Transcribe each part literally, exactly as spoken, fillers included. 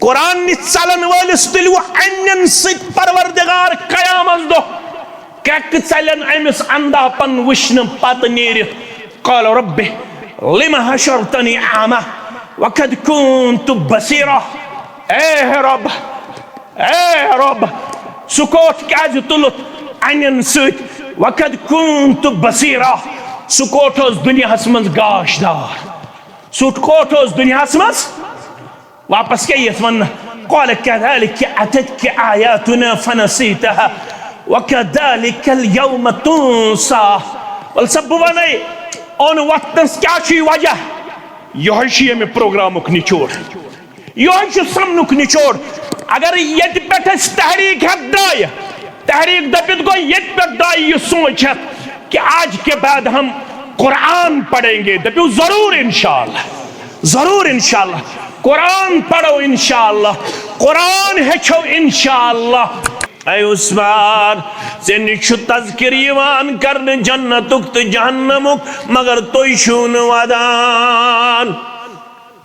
قرآن نِش ژلن وٲلِس تُلِو انٮ۪ن سۭتۍ پروردگار قیامت دۄہ۔ کیٛاہ ژلن أمِس اندھاپن وٕچھنہٕ پتہٕ نیٖرِتھ؟ قال رب لم حشرتنی اعمی وقد کنت بصیرا۔ اے رب، اے رب، سُہ کوٹھ کیٛازِ تُلُتھ انٮ۪ن سۭتۍ؟ وقد کنت بصیرا، سُہ کوٹھ اوس دُنیاہس منٛز گاش دار، سُہ کوٹھ اوس دُنیاہس منٛز۔ واپس کیٛاہ یِیَس وننہٕ؟ قال کذلک اتتک آیاتنا فنسیتها وکذلک الیوم تنسی۔ ول سا بہٕ ونے، اوٚن وۄتھنس کیٛاہ چھُے وجہ؟ یِہوٚے چھُ ییٚمہِ پروگرامُک نچوڑ، یِہوٚے چھُ سمنُک نچوڑ۔ اگر ییٚتہِ پٮ۪ٹھ أسۍ تحریک ہٮ۪تھ درٛایہِ، تحریک دٔپِتھ گوٚو ییٚتہِ پٮ۪ٹھ درٛایہِ یہِ سونٛچ ہٮ۪تھ کہ آج کے بعد ہم قرآن پڑھیں گے، دٔپِو ضروٗر انشاءاللہ، ضروٗر انشاءاللہ، قرآن پڑھو انشاءاللہ، قرآن ہیٚچھو انشاءاللہ۔ اے عثمان، ژےٚ نِش چھُ تذکر یِوان کرنہٕ جنتُک تہٕ جہنمُک، مگر تُہۍ چھِو نہٕ ودان۔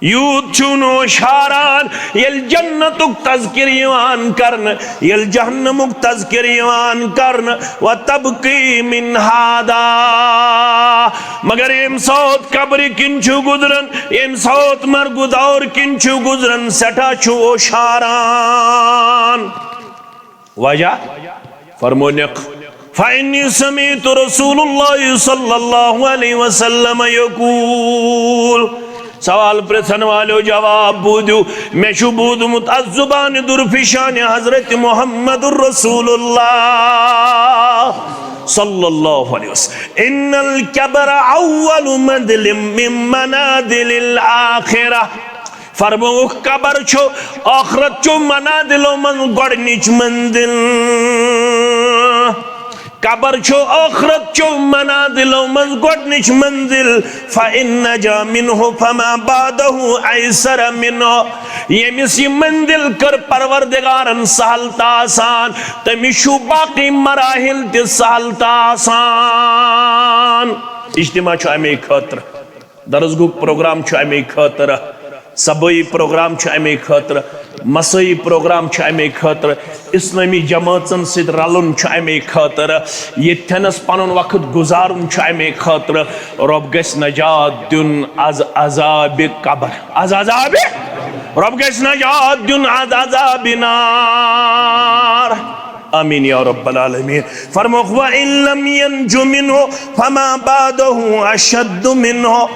یوٗت چھِو نہٕ ہوشاران، ییٚلہِ جنتُک تذکر یِوان کرنہٕ، ییٚلہِ جہنمُک تذکر یِوان کرنہٕ، وتبکی من ہذا۔ مگر ییٚمہِ ساتہٕ قبرِ کِنۍ چھِو گُزران، ییٚمہِ ساتہٕ مرگُ دور کِنۍ چھِو گُزران، سٮ۪ٹھاہ چھِو ہوشاران۔ وجہ؟ فرمونکھ، فإنی سمعت رسول اللہ صلی اللہ علیہ وسلم یقول۔ سوال پرژھن والو جواب بوٗزِو، مےٚ چھُ بوٗزمُت از زبانِ درفشانِ حضرت محمد رسول اللہ صلی اللہ علیہ وسلم، ان القبر اول منزل من منازل الآخرہ۔ فرمووُکھ، قبر چھُ ٲخرت چیو منازلو منٛز گۄڈٕنِچ منزل۔ قبر چھُ ٲخرت چیو منازلو منٛز گۄڈٕنِچ منزل۔ فإن نجا منه فما بعده أيسر منه۔ ییٚمِس یہِ منزل کٔر پروردگارن سہل تہٕ آسان، تٔمِس چھُ باقٕے مراحل تہِ سہل تہٕ آسان۔ اجتماع چھُ اَمے خٲطرٕ۔ درس گوٚو پروگرام چھُ اَمے خٲطرٕ، صبٲیی پروگرام چھُ اَمے خٲطرٕ، مسٲیی پروگرام چھُ اَمے خٲطرٕ، اسلٲمی جمٲژن سۭتۍ رلُن چھُ اَمے خٲطرٕ، ییٚتھٮ۪نس پنُن وقت گُزارُن چھُ اَمے خٲطرٕ۔ رۄب گژھِ نجات دیُن از عذابِ قبر، از عذابِ، رۄب گژھِ نجات دیُن از عذابِ نار۔ آمین یا رب العالمین۔ فرموکھ، وَإِن لَّمْ يَنْجُ مِنْهُ فَمَا بَعْدَهُ أَشَدُّ مِنْهُ۔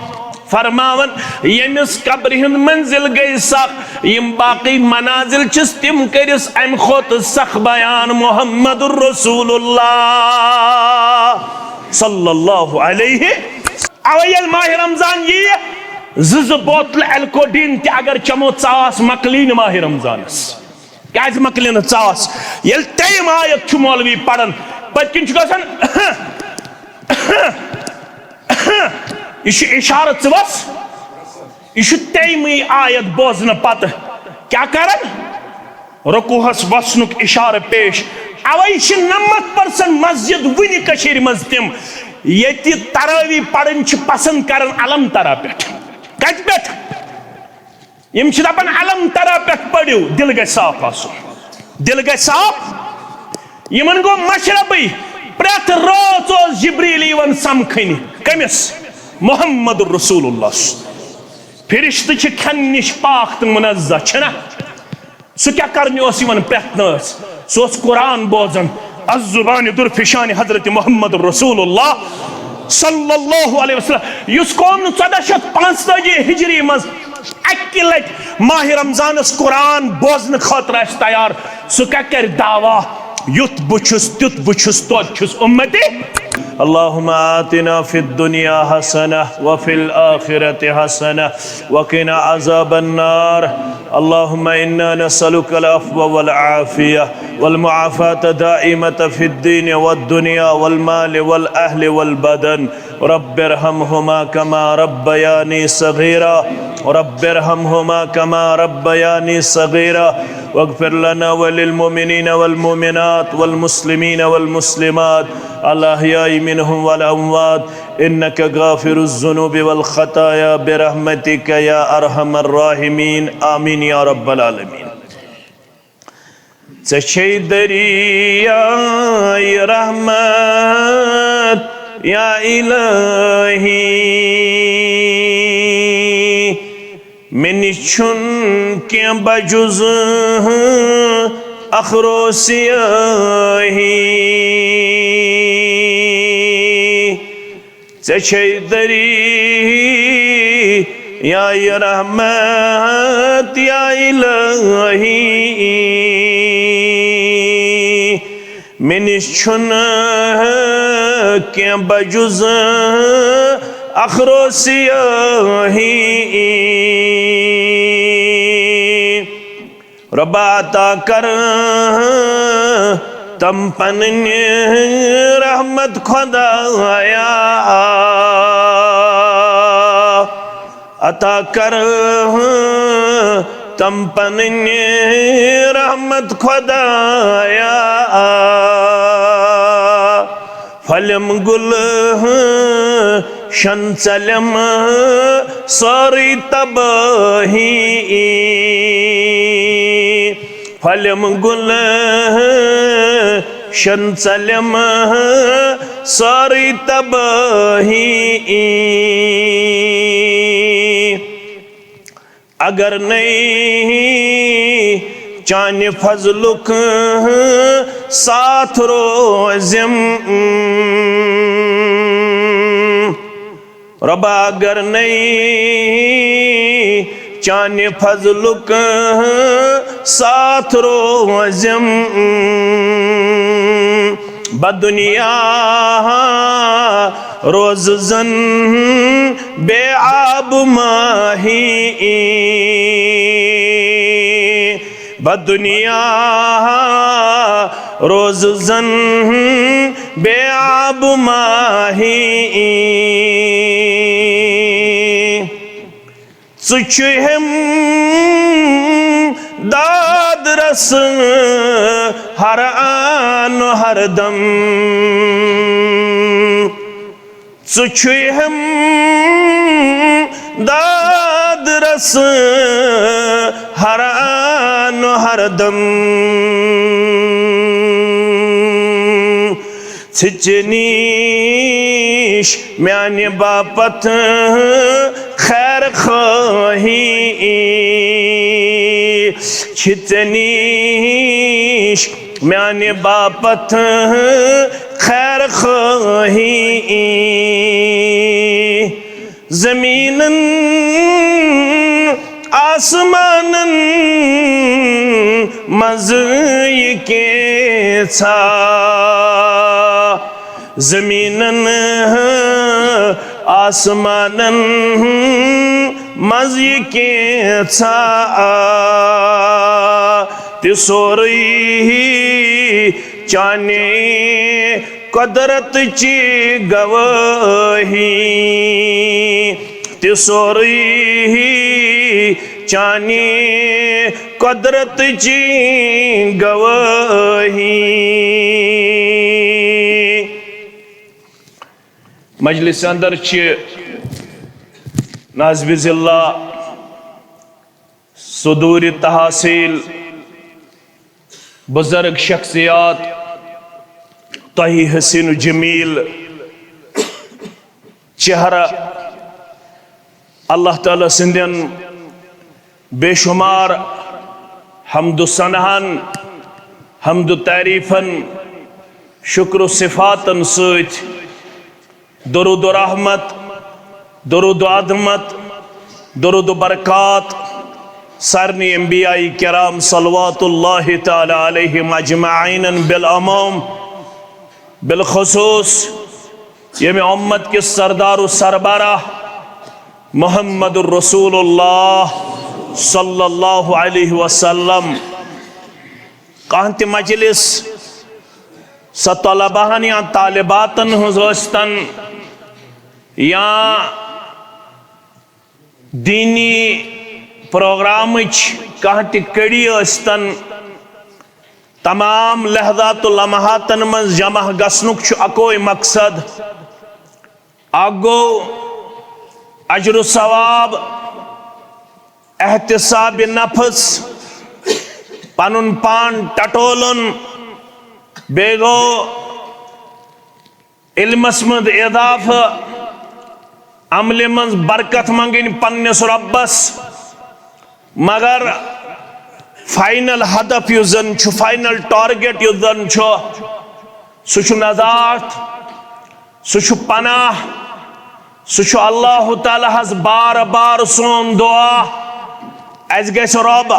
فرماوان، ییٚمِس قبرِ ہُنٛد منزل گٔے سخ، یِم باقٕے منازل چھِس، تِم کٔرِس اَمہِ کھۄتہٕ سخ بیان محمد رسول اللہ صلی اللہ علیہ۔ اَوَے ییٚلہِ ماہِ رمضان یِیہِ، زٕ زٕ بوتلہٕ الکوڈین تہِ اگر چمو، ژاس مۄکلی نہٕ ماہِ رمضانس۔ کیازِ مۄکلہِ نہٕ ژاس؟ ییٚلہِ ترٛیٚیِم آیت چھُ مولوی پران، پٔتۍ کِنۍ چھُ گژھان، یہِ چھُ اِشارٕ، ژٕ وَس۔ یہِ چھُ ترٛیٚیِمٕے آیت بوزنہٕ پتہٕ کیٛاہ کران؟ رکوعس وسنُک اِشارٕ پیش۔ اَوَے چھِ نَمَتھ پٔرسَنٹ مسجد وُنہِ کٔشیٖرِ منٛز تِم، ییٚتہِ تراوی پرٕنۍ چھِ پسند کران الم ترا پٮ۪ٹھ۔ کتہِ پٮ۪ٹھ؟ یِم چھِ دپان، الم ترا پٮ۪ٹھ پٔرِو، دِل گژھِ صاف آسُن۔ دِل گژھِ صاف۔ یِمن گوٚو مشربٕے۔ پرٛٮ۪تھ رٲژ اوس جبریل یِوان سمکھٕنہِ۔ کٔمِس؟ محمد رسول اللہ۔ فرشتہٕ چھِ کھٮ۪نہٕ نِش پاک تہٕ منزہ، چھِنہ؟ سُہ کیٛاہ کرنہِ اوس یِوان پرٛٮ۪تھ نٲژ؟ سُہ اوس قرآن بوزان، از زبانِ درفشانِ حضرت محمد رسول اللہ صلی اللہ علیہ وسلم۔ یُس قوم نہٕ ژۄداہ شیٚتھ پانٛژتٲجی ہجری منٛز اکہِ لٹہِ ماہِ رمضانس قرآن بوزنہٕ خٲطرٕ آسہِ تیار، سُہ کیٛاہ کرِ دعویٰ، یُتھ بہٕ چھُس، تیُتھ بہٕ چھُس، توتہِ چھُس اُمتی۔ اللهم آتنا في الدنيا حسنة وفي الآخرة حسنة وقنا عذاب النار۔ اللهم إنا نسألك العفو والعافية والمعافاة الدائمة في الدين والدنيا والمال والأهل والبدن۔ رب ارحمهما كما ربياني صغيرا۔ رب ارحمهما كما ربياني صغيرا۔ واغفر لنا وللمؤمنين والمؤمنات والمسلمين والمسلمات الأحياء منهم والأموات، إنك غافر الذنوب والخطايا برحمتك يا أرحم الراحمين۔ آمين يا رب العالمين۔ ژےٚ چھے دریایہِ رحمت یا الہی۔ مےٚ نِش چھُنہٕ کینٛہہ بجُز اخرو سیاہی۔ ژےٚ چھے دریایہِ رحمت یا الہی۔ مےٚ نِش چھُنہٕ کینٛہہ بجُز اخرو سیاہی۔ رۄبا عطا کر تم پننہِ رحمت خدایا۔ عطا کر تم پننہِ رحمت خدایا۔ پھلٮ۪م گُلشن ژلٮ۪م سٲرٕے تبٲہی۔ پھلٮ۪م گُلشن ژلٮ۪م سٲرٕے تبٲہی۔ اگر نَے چانہِ فضلُک ساتھ روزِم، رۄبا، اگر نَے چانہِ فضلُک ساتھ روزِم، بہٕ دُنیا روزٕ زن بے آب ماہی۔ بہٕ دُنیا روزٕ زن بے آب ماہی۔ ژٕ چھُہم داد رس ہر آن ہر دم۔ ژٕ چھُہم داد رس ہر آن ہر دم۔ ژٕ چھِ نِش میانہِ باپتھ خیر خواہی۔ چھِ ژےٚ نِش میانہِ باپتھ خیر خواہی۔ زمینن آسمانن منٛز یہِ کینٛژھا، زمینن آسمانن منٛز یہِ کینٛژھا، تہِ سورُے چانے قدرت چی گوٲہی، تہِ سورُے چانے قدرت چی گوٲہی۔ مجلس اندر چھ نازب ضلع صدور تحصیل بزرگ شخصیات، تۄہہِ حسین و جمیل چہرہ، اللہ تعالیٰ سٕنٛدٮ۪ن بے شمار حمد و ثناہن، حمد و تعریفن، شکر و صفاتن سۭتۍ درود و رحمت، درود و عظمت، درود و برکات سارنٕے انبیاء کرام صلوات اللہ تعالیٰ علیہم اجمعین بالعموم، بالخصوص ییٚمہِ امت کِس سردار و سربراہ محمد رسول اللہ صلی اللہ علیہ وسلم۔ کانٛہہ تہِ مجلس، سۄ طلباہن یا طالباتن ہٕنٛز ٲسۍتن یا دینی پروگرامٕچ کانٛہہ تہِ کڑی ٲسۍتن، تمام لحظات و لمحاتن منٛز جمع گژھنُک چھُ اکوے مقصد، اکھ گوٚو اجر و ثواب، احتساب نفس، پنُن پان ٹٹولُن، بیٚیہِ گوٚو علمس منٛز اضافہٕ، عملہِ منٛز برکت منٛگٕنۍ پننِس رۄبس۔ مگر فائنل ہدف یُس زن چھُ، فائنل ٹارگیٹ یُس زن چھُ، سُہ چھُ نجات، سُہ چھُ پناہ، سُہ چھُ اللہ تعالیٰ ہس بار بار سون دعا۔ اسہِ گژھِ رۄب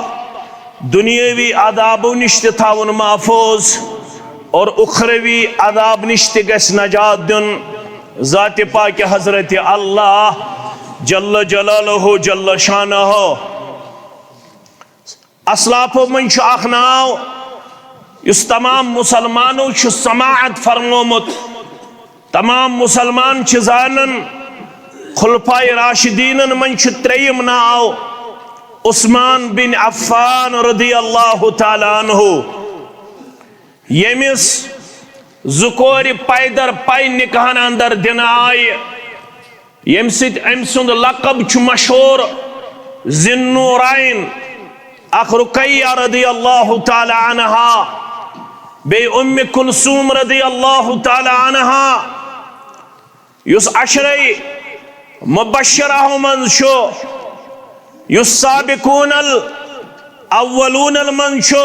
دنیاوی عذابو نِش تہِ تھاوُن محفوظ اور اخروی عذاب نِش تہِ گژھِ نجات دیُن ذاتِ پاکِ حضرت اللہ جل جلالہ جل شانہ۔ اسلافو منٛز چھُ اکھ ناو یُس تمام مسلمانو چھُ سماعت فرمومُت، تمام مسلمان چھِ زانان۔ خلفائے راشدینن منٛز چھُ ترٛیٚیِم ناو عثمان بن عفان رضی اللہ تعالیٰ عنہ، ییٚمِس زٕ کورِ پیدر پے نکاحن اندر دِنہٕ آیہِ، ییٚمہِ سۭتۍ أمۍ سُنٛد لقب چھُ مشہوٗر ذی النورین، اکھ رقیہ رضی اللہ تعالیٰ عنہا، بیٚیہِ ام کلثوم رضی اللہ تعالیٰ عنہا، یُس عشرے مبشرہ منٛز چھُ، یُس سابقون الاولون منٛز چھُ،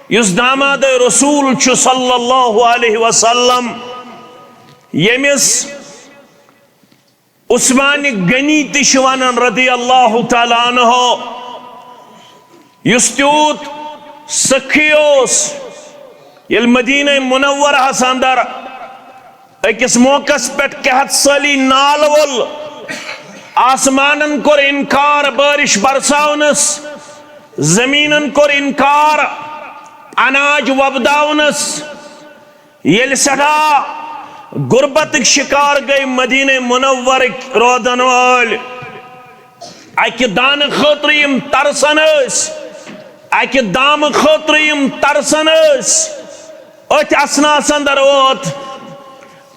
یُس داماد رسول چھُ صلی اللہ علیہ وسلم، ییٚمِس عثمان غنی تہِ چھِ ونان رضی اللہ تعالیٰ عنہ، یُس تیوٗت سخی اوس، ییٚلہِ مدینہ منورہس اندر أکِس موقعس پٮ۪ٹھ قحط سٲلی نالہٕ وول، آسمانن کوٚر انکار بارش برساونس، زمیٖنن کوٚر انکار اناج وۄپداونس۔ ییٚلہِ سٮ۪ٹھاہ غربتٕکۍ شکار گٔے مدینہ منورٕکۍ روزن وٲلۍ، اکہِ دانہٕ خٲطرٕ یِم ترسان ٲسۍ، اکہِ دامہٕ خٲطرٕ یِم ترسان ٲسۍ، أتھۍ اثناہس اندر ووت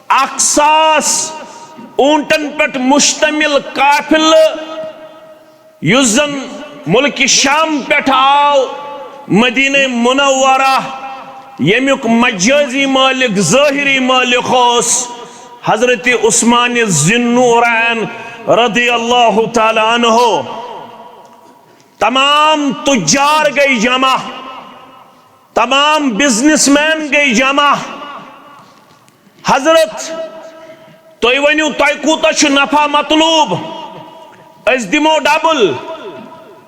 اکھ ساس اوٗنٹن پٮ۪ٹھ مشتمل قافلہٕ، یُس زن ملکِ شام پٮ۪ٹھ آو مدینہ منورہ، ییٚمیُک مجازی مالک، ظٲہری مالک اوس حضرت عثمان ذی النورین رضی اللہ تعالیٰ عنہ۔ تمام تجار گٔے جمع، تمام بزنس مین گٔے جمع۔ حضرت، تُہۍ ؤنِو، تۄہہِ کوٗتاہ چھُ نفع مطلوب؟ أسۍ دِمو ڈبل،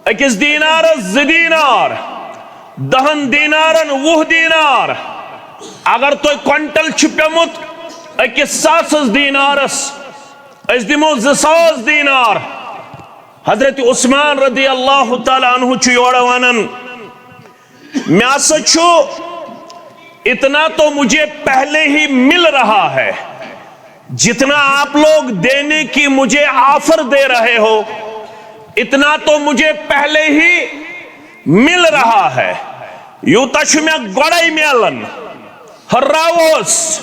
أکِس دینارس زٕ دینار، دہن دینارن وُہ دینار۔ اگر تۄہہِ کوینٹل چھُ پیومُت أکِس ساسس دینارس، أسۍ دِمو زٕ ساس دینار۔ حضرت عثمان رضی اللہ تعالیٰ عنہ چھُ یورٕ ونان، میں ہسا چھُ، اتنا تو مجھے پہلے ہی مل رہا ہے، جتنا آپ لوگ دینے کی مجھے آفر دے رہے ہو، اتنا تو مجھے پہلے ہی مل رہا ہے۔ یوٗتاہ چھُ مےٚ گۄڈَے میلان۔ ہُراوس،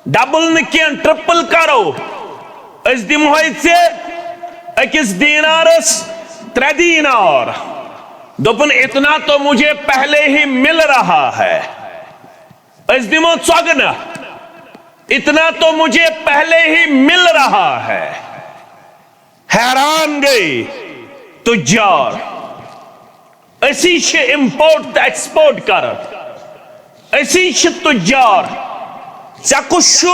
ڈبل نہٕ کینٛہہ، ٹرپل کرو۔ أسۍ دِمہوے ژےٚ أکِس دینارس ترٛےٚ دینار۔ دوٚپُن، اتنا تو مجھے پہلے ہی مل رہا ہے۔ أسۍ دِمو ژۄگنہٕ۔ اتنا تو مجھے پہلے ہی مل رہا ہے۔ حیران گٔے تُجار۔ أسی چھِ امپورٹ تہٕ ایکسپورٹ کران۔ أسی چھِ تُجار۔ ژےٚ کُس چھُ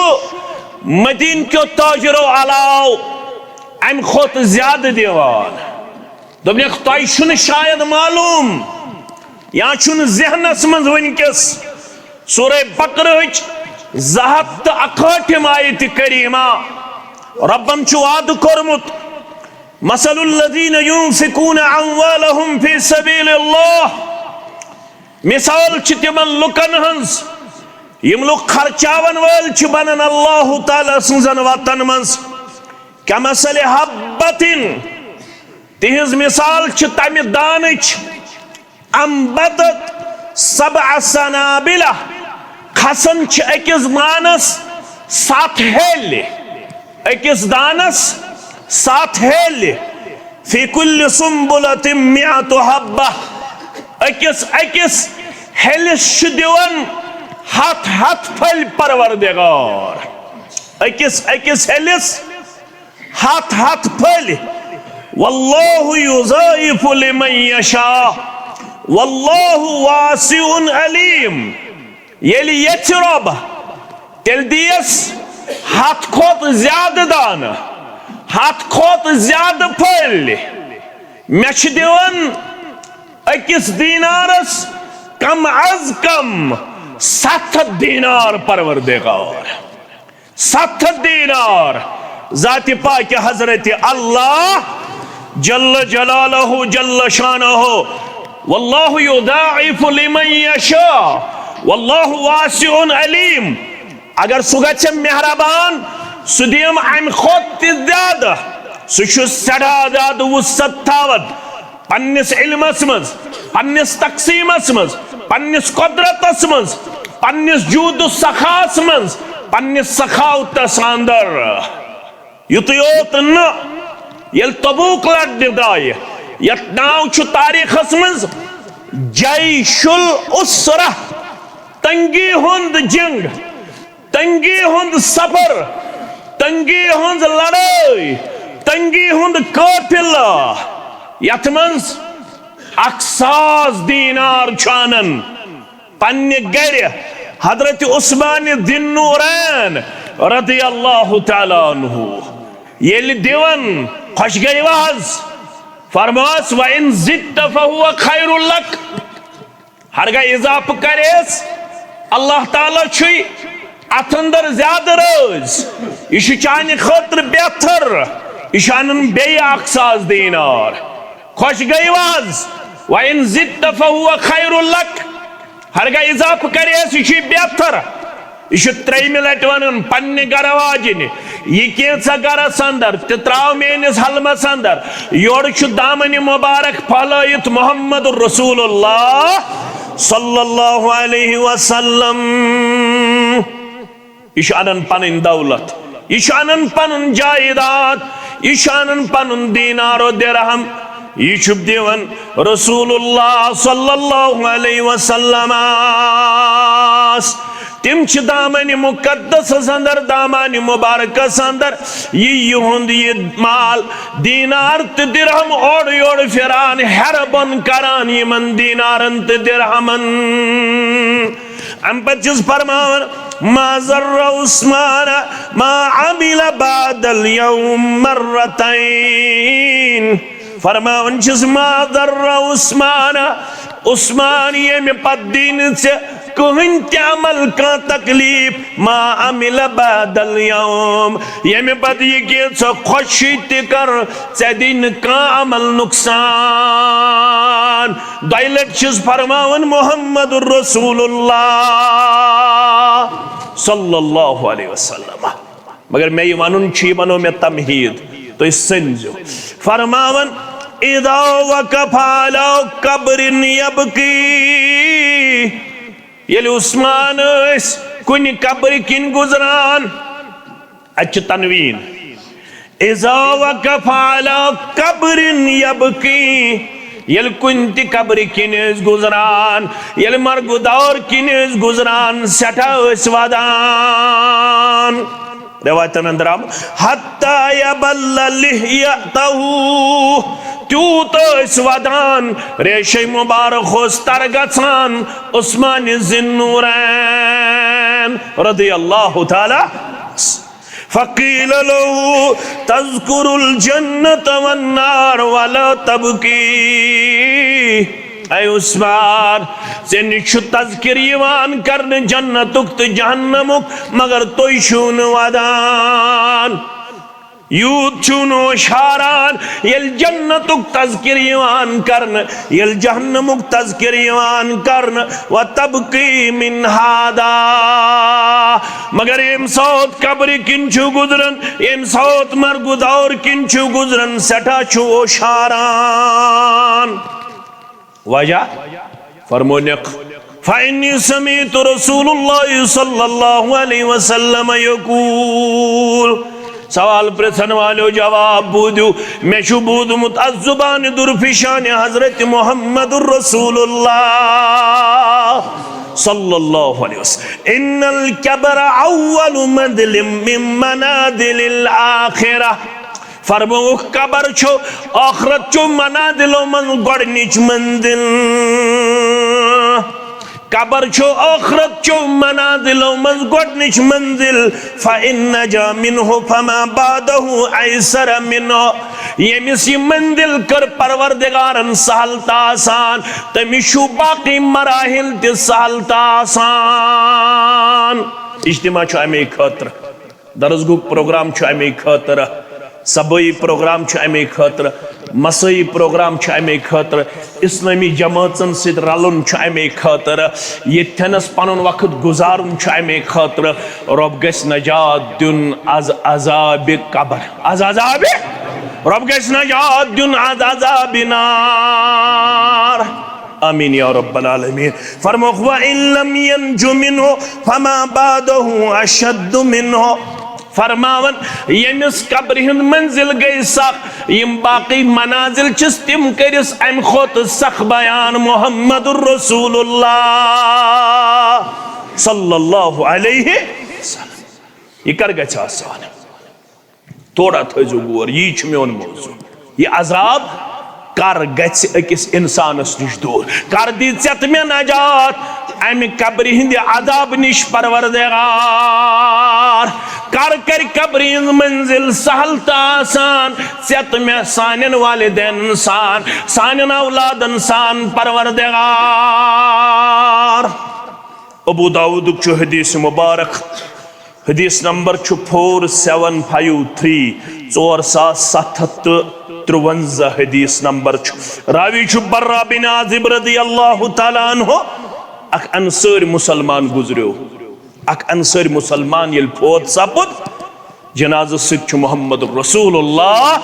مدیٖنہٕ کیو تاجرو علاوٕ امہِ کھۄتہٕ زیادٕ دِوان؟ دوٚپنکھ، تۄہہِ چھُنہٕ شاید معلوم یا چھُنہٕ ذہنس منٛز وٕنکیٚس سورہ بقرہٕچ زٕ ہتھ تہٕ اکہٲٹھِم آیت کریمہ۔ رۄبن چھُ وعدٕ کوٚرمُت، مثل الذين ينفقون أموالهم في سبيل الله، مثال چھِ تِمن لُکن ہٕنٛز، یِم لُکھ خرچاون وٲلۍ چھِ بنان اللہ تعالیٰ سٕنٛزن وتن منٛز، كمثل حبة، تِہنٛز مثال چھِ تمہِ دانٕچ، انبتت سبع سنابل، کھسان چھِ أکِس دانس ستھ ہیٚلہِ، أکِس دانس ستھ ہیٚلہِ، في كل سنبلة مئة حبة، أکِس أکِس ہیٚلِس چھُ دِوان ہَتھ ہَتھ پھٔلۍ پروردگار۔ أکِس أکِس ہیٚلِس ہَتھ ہَتھ پھٔلۍ۔ واللہ یضاعف لمن یشاء۔ واللہ واسع علیم۔ ییٚلہِ یژھِ رۄب، تیٚلہِ دِیَس ہَتھ کھۄتہٕ زیادٕ دانہٕ، ہَتھ کھۄتہٕ زیادٕ پھٔلۍ۔ مےٚ چھِ دِوان أکِس دینارس کم از کم ستھ ہتھ دینار پروردگار۔ ستھ ہتھ دینار۔ ذات پاک حضرت اللہ جل جلالہ جل شانہ۔ واللہ یضاعف لمن یشاء۔ واللہ واسع علیم۔ اگر سُہ گژھِ مہربان، سُہ دِیم امہِ کھۄتہٕ تہِ زیادٕ۔ سُہ چھُ سٮ۪ٹھاہ زیادٕ وسعت تھاوان پننِس علمس منٛز، پننِس تقسیمس منٛز، پننِس قدرتس منٛز، پننِس جود و سخاس منٛز، پننِس سخاوتس اندر۔ یُتُے یوت نہٕ، ییٚلہِ تبوک لڑنہِ درٛایہِ، یتھ ناو چھُ تاریخس منٛز جیش العسرہ، تنگی ہُنٛد جنگ، تنگی ہُنٛد سفر، تنگی ہٕنٛز لڑٲے، تنگی ہُنٛد قٲفلہٕ، یتھ منٛز اکھ ساس دینار چھُ انان پننہِ گرِ حضرت عثمان ذی النورین رضی اللہ تعالیٰ عنہ۔ ییٚلہِ دِوان، خۄش گٔیوا حظ؟ فرماس، وَإِن زِدتَ فَهُوَ خَيْرٌ لَكَ۔ ہرگاہ اضافہٕ کریس، اللہ تعالیٰ چھُے اتھ اندر زیادٕ رٲضۍ۔ یہِ چھُ چانہِ خٲطرٕ بہتر۔ یہِ چھُ انان بیٚیہِ اکھ ساس دینار۔ خۄش گٔیوا حظ؟ وَإِن زِدتَ فَهُوَ خَيْرٌ لَكَ۔ ہرگاہ اضافہٕ کریس، یہِ چھُے بہتر۔ یہِ چھُ ترٛیٚیِمہِ لٹہِ ونان پننہِ گرٕ واجِنہِ، یہِ کینٛژھا گرس اندر تہِ تراو میٲنِس حلمس اندر۔ یورٕ چھُ دامنہِ مبارک پھہلٲیِتھ محمد رسول اللہ صلی اللہ علیہ وسلم۔ یہِ چھُ انان پنٕنۍ دولت، یہِ چھُ انان پنُن جائیداد، یہِ چھُ انان پنُن دینار و درہم۔ یہِ چھُ دِوان رسول اللہ صلی اللہ علیہ وسلمس۔ تِم چھِ دامنہِ مقدسس اندر، دامنہِ مبارکس اندر یہِ یِہُنٛد یہِ مال، دینار تہٕ درہم اورٕ یورٕ پھران، ہیرٕ بۄن کران یِمن دینارن تہٕ درہمن۔ امہِ پتہٕ چھُس فرماوان، ما ضر عثمان ما عمل بعد اليوم مرتين۔ فرماوان چھُس، ما ضر عثمان، عثمان، ییٚمہِ پتہٕ دی نہٕ ژےٚ کٕہٕنۍ تہِ عمل کانٛہہ تکلیف، ما عمل بعد اليوم، ییٚمہِ پتہٕ یہِ کہِ ژٕ خۄشی تہِ کر، ژےٚ دی نہٕ کانٛہہ عمل نقصان۔ دۄیہِ لٹہِ چھُس فرماوان محمد رسول اللہ صلی اللہ علیہ وسلم۔ مگر مےٚ یہِ ونُن چھُ، یہِ بنوو مےٚ تمہیٖد، تُہۍ سٔنزیو۔ فرماوان، اذا وقف على قبر يبكي، ییٚلہِ عثمان ٲسۍ کُنہِ قبرِ کِنۍ گُزران، اتہِ چھِ تنوین، اذا وقف على قبر يبكي، ییٚلہِ کُنہِ تہِ قبرِ کِنۍ ٲسۍ گُزران، ییٚلہِ مرگ و دور کِنۍ ٲسۍ گُزران، سٮ۪ٹھاہ ٲسۍ ودان۔ روایتن اندر آمُت، حتى يبل لحيته، تیوٗت ٲسۍ ودان، ریشے مبارک اوس تر گژھان عثمان ذی النورین رضی اللہ تعالیٰ۔ فقيل له، تذكر الجنة والنار ولا تبكي۔ اے عثمان، ژےٚ نِش چھُ تذکر یِوان کرنہٕ جنتُک تہٕ جہنمُک، مگر تُہۍ چھِو نہٕ ودان۔ یوٗت چھُو نہٕ ہوشاران، ییٚلہِ جنتُک تذکر یِوان کرنہٕ، ییٚلہِ جہنمُک تذکر یِوان کرنہٕ، وتبكي من هذا۔ مگر ییٚمہِ ساتہٕ قبرِ کِنۍ چھُ گُزران، ییٚمہِ ساتہٕ مرگ و دور کِنۍ چھُ گُزران، سٮ۪ٹھاہ چھُ ہوشاران۔ وجہ فرمونکھ، فإني سمعت رسول الله صلى الله عليه وسلم يقول، سوال پرژھن والو جواب بوٗزِو، مےٚ چھُ بوٗزمُت از زبانِ درفشانِ حضرت محمد رسول اللہ صلی اللہ علیہ وسلم، ان القبر اول منزل من منازل الاخرہ۔ فرمووُکھ، قبر چھُ ٲخرت چیو منازلو منٛز گۄڈٕنِچ منزل۔ قبر چھُ ٲخرت چیو منازلو منٛز گۄڈٕنِچ منزل۔ فإن نجا منه فما بعده أيسر منه۔ ییٚمِس یہِ منزل کٔر پروردگارن سہل تہٕ آسان، تٔمِس چھُ باقٕے مراحل تہِ سہل تہٕ آسان۔ اجتماع چھُ اَمے خٲطرٕ۔ درس گوٚو پروگرام چھُ اَمے خٲطرٕ، صبٲیی پروگرام چھُ اَمے خٲطرٕ، مسٲیی پروگرام چھُ اَمے خٲطرٕ، اسلٲمی جمٲژن سۭتۍ رلُن چھُ اَمے خٲطرٕ، ییٚتھٮ۪نس پنُن وقت گُزارُن چھُ اَمے خٲطرٕ۔ رۄب گژھِ نجات دیُن از عذابِ قبر، از عذابِ، رۄب گژھِ نجات دیُن از عذابِ نار۔ آمین یا رب العالمین۔ فرمووُکھ، وَإِن لَّمْ يَنْجُ مِنْهُ فَمَا بَعْدَهُ أَشَدُّ مِنْهُ۔ فرماوان، ییٚمِس قبرِ ہٕنٛز منزل گٔے سخ، یِم باقٕے منازل چھِس، تِم کٔرِس اَمہِ کھۄتہٕ سخ بیان محمد رسول اللہ صلی اللہ علیہ وسلم۔ یہِ کر گژھِ آسان؟ تھوڑا تھٲیزیو غور، یی چھُ میون موضوع۔ یہِ عذاب کر گژھِ أکِس اِنسانَس نِش دوٗر؟ کر دی ژےٚ تہٕ مےٚ نجات اَمہِ قبرِ ہِنٛدِ عذاب نِش پروردگار؟ کر کرِ قبرِ ہِنٛز منزل سہل تہٕ آسان ژےٚ تہٕ مےٚ، سانٮ۪ن والدینَن سان، سانٮ۪ن اولادَن سان پروردگار؟ ابو داؤدُک چھُ حدیث مبارک، حدیث نمبر چھُ فور سیون فائیو تھری، ژور ساس ستھ ہتھ تہٕ ترٛوَنزاہ حدیث نمبر چھُ۔ راوی چھُ براء بن عازب رضی اللہ تعالیٰ عنہ، اکھ انصٲرۍ مسلمان گزریو۔ اکھ انصٲرۍ مسلمان ییٚلہِ فوت سپُد، جنازس سۭتۍ چھُ محمد رسول اللہ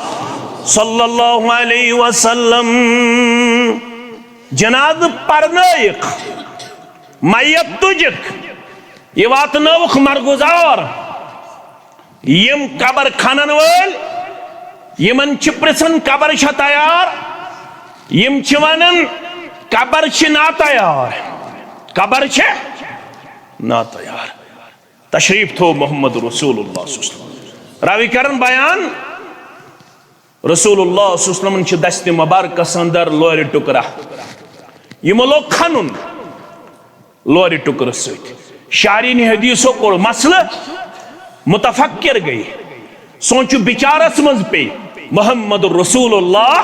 صلی اللہ علیہ وسلم جنازٕ پرنٲیِکھ۔ میت تُجِکھ، یہِ واتنٲوُکھ مرگزار۔ یِم قبر کھنن وٲلۍ، یِمن چھِ پرژھان، قبر چھا تیار؟ یِم چھِ ونان، قبر چھِ ناتیار، قبر چھِ ناتیار۔ تشریف تھوو محمد رسول اللہ صلی اللہ علیہ وسلم۔ راوی کرن بیان، رسول اللہ صلی اللہ علیہ وسلم چھِ دستِ مبارکس اندر لورِ ٹُکرا۔ یِمو لوگ کھنُن لورِ ٹُکرٕ سۭتۍ۔ شارحینِ حدیثو کوٚر مسلہٕ، متفکر گٔے۔ سونچو بچارس منٛز پیٚیہِ محمد رسول اللہ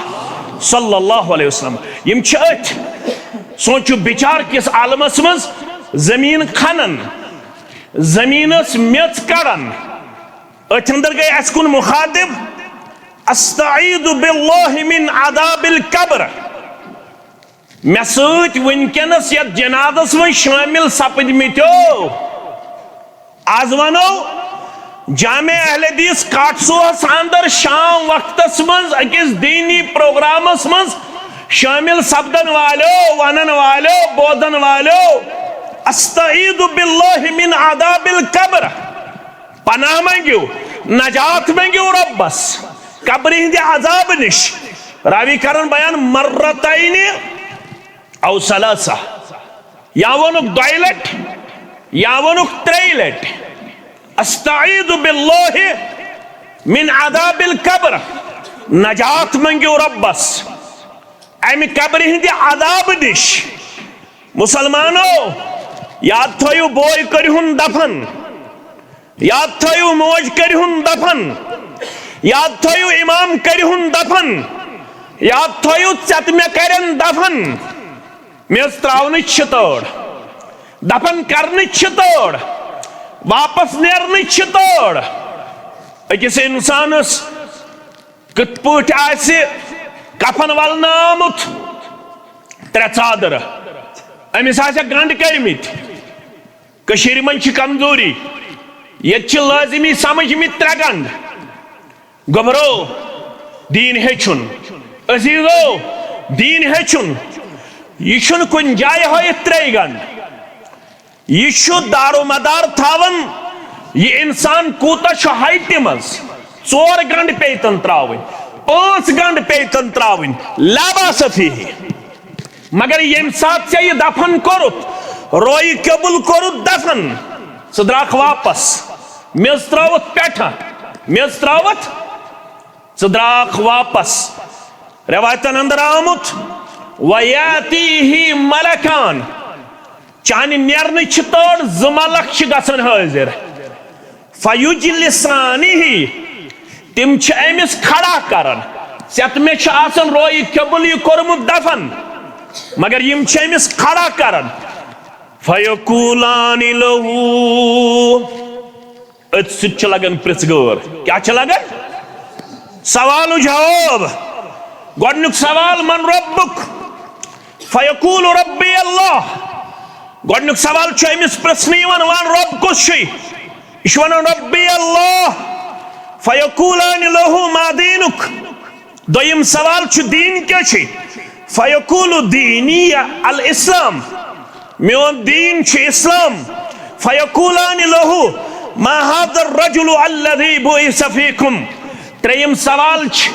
صلی اللہ علیہ وسلم۔ یِم چھِ أتھۍ سونچو بچار کِس عالمس منٛز زٔمیٖن کھنان، زٔمیٖنس میٚژ کڑان۔ أتھۍ اندر گٔے اسہِ کُن مخاطب، استعیذ باللہ من عذاب القبر۔ مےٚ سۭتۍ وٕنکیٚنس یتھ جنازس منٛز شٲمِل سپدمٕتیو، از ونو جامع اہل حدیث کاٹھسوہس اندر شام وقتس منٛز أکِس دینی پروگرامس منٛز شٲمِل سپدن والیو، ونن والیو، بوزن والیو، استعیذ باللہ من عذاب القبر۔ پناہ منگیو، نجات منگیو رۄبس قبرِ ہٕنٛدِ عذاب نِش۔ راوی کرن بیان، مرتین او ثلاثہ، یا ووٚنُکھ دۄیہِ لٹہِ، یا ووٚنُکھ ترٛیٚیہِ لٹہِ، استعیذ باللہ من عذاب القبر، نجات منگیو رۄبس امہِ قبرِ ہٕنٛدِ عذاب نِش۔ مسلمانو، یاد تھٲیِو، بوے کٔرِہُن دفن، یاد تھٲیِو، موج کٔرِہُن دفن، یاد تھٲیِو، امام کٔرِہُن دفن، یاد تھٲیِو، ژےٚ تہٕ مےٚ کرن دفن۔ میٚژ تراونٕچ چھِ تٲڑ، دفن کرنٕچ چھِ تٲڑ، واپس نیرنٕچ چھِ تٲڑ۔ أکِس انسانس کِتھ پٲٹھۍ آسہِ کفن ولنہٕ آمُت؟ ترٛےٚ ژادرٕ۔ أمِس آسٮ۪کھ گنٛڈ کٔرمٕتۍ۔ کٔشیٖرِ منٛز چھِ کمزوری۔ ییٚتہِ چھِ لٲزمی سمجھمٕتۍ ترٛےٚ گنٛڈ۔ گوٚبرو، دیٖن ہیٚچھُن۔ عزیٖزو، دیٖن ہیٚچھُن۔ یہِ چھُنہٕ کُنہِ جایہِ ہٲیِتھ ترٛیٚیہِ گنٛڈ۔ یہِ چھُ دار و مدار تھاوان، یہِ انسان کوٗتاہ چھُ ہایٹہِ منٛز، ژور گنڈ پیٚیہِ تن تراوٕنۍ، پانٛژھ گنڈ پیٚیہِ تن تراوٕنۍ، لا باس فیہ۔ مگر ییٚمہِ ساتہٕ ژےٚ یہِ دفن کوٚرُتھ، رویہِ قبول کوٚرُتھ دفن، ژٕ درٛاکھ واپس، میٚژ ترٲوٕتھ پٮ۪ٹھٕ، میٚژ ترٲوٕتھ، ژٕ درٛاکھ واپس۔ رٮ۪وایتن اندر آمُت، وَیَأْتِیهِ مَلَکَانِ، چانہِ نیرنٕچ چھِ تٲڑ، زٕ ملک چھِ گژھان حٲضِر۔ فَیُجْلِسَانِهِ، تِم چھِ أمِس کھڑا کران۔ ژےٚ تہٕ مےٚ چھِ آسان رویہِ قبول یہِ کوٚرمُت دفن، مگر یِم چھِ أمِس کھڑا کران۔ فَیَقُولَانِ لَهُ، أتھۍ سۭتۍ چھِ لگان پرٛژھ گٲر۔ کیٛاہ چھِ لگان؟ سوال و جواب۔ گۄڈٕنیُک سوال، من ربک؟ فیقول ربی اللہ۔ گۄڈٕنیُک سوال چھُ أمِس پرٛژھنہٕ یِوان، وَن رۄب کُس چھُے؟ یہِ چھُ وَنان ربی اللہ۔ فیقولان لہ ما دینک۔ دوٚیِم سوال چھُ، دیٖن کیٛاہ چھُے؟ فیقول دینی الاسلام، میون دیٖن چھُ اسلام۔ فیقولان لہ ما هذا الرجل الذی بعث فیکم۔ ترٛیٚیِم سوال چھُ،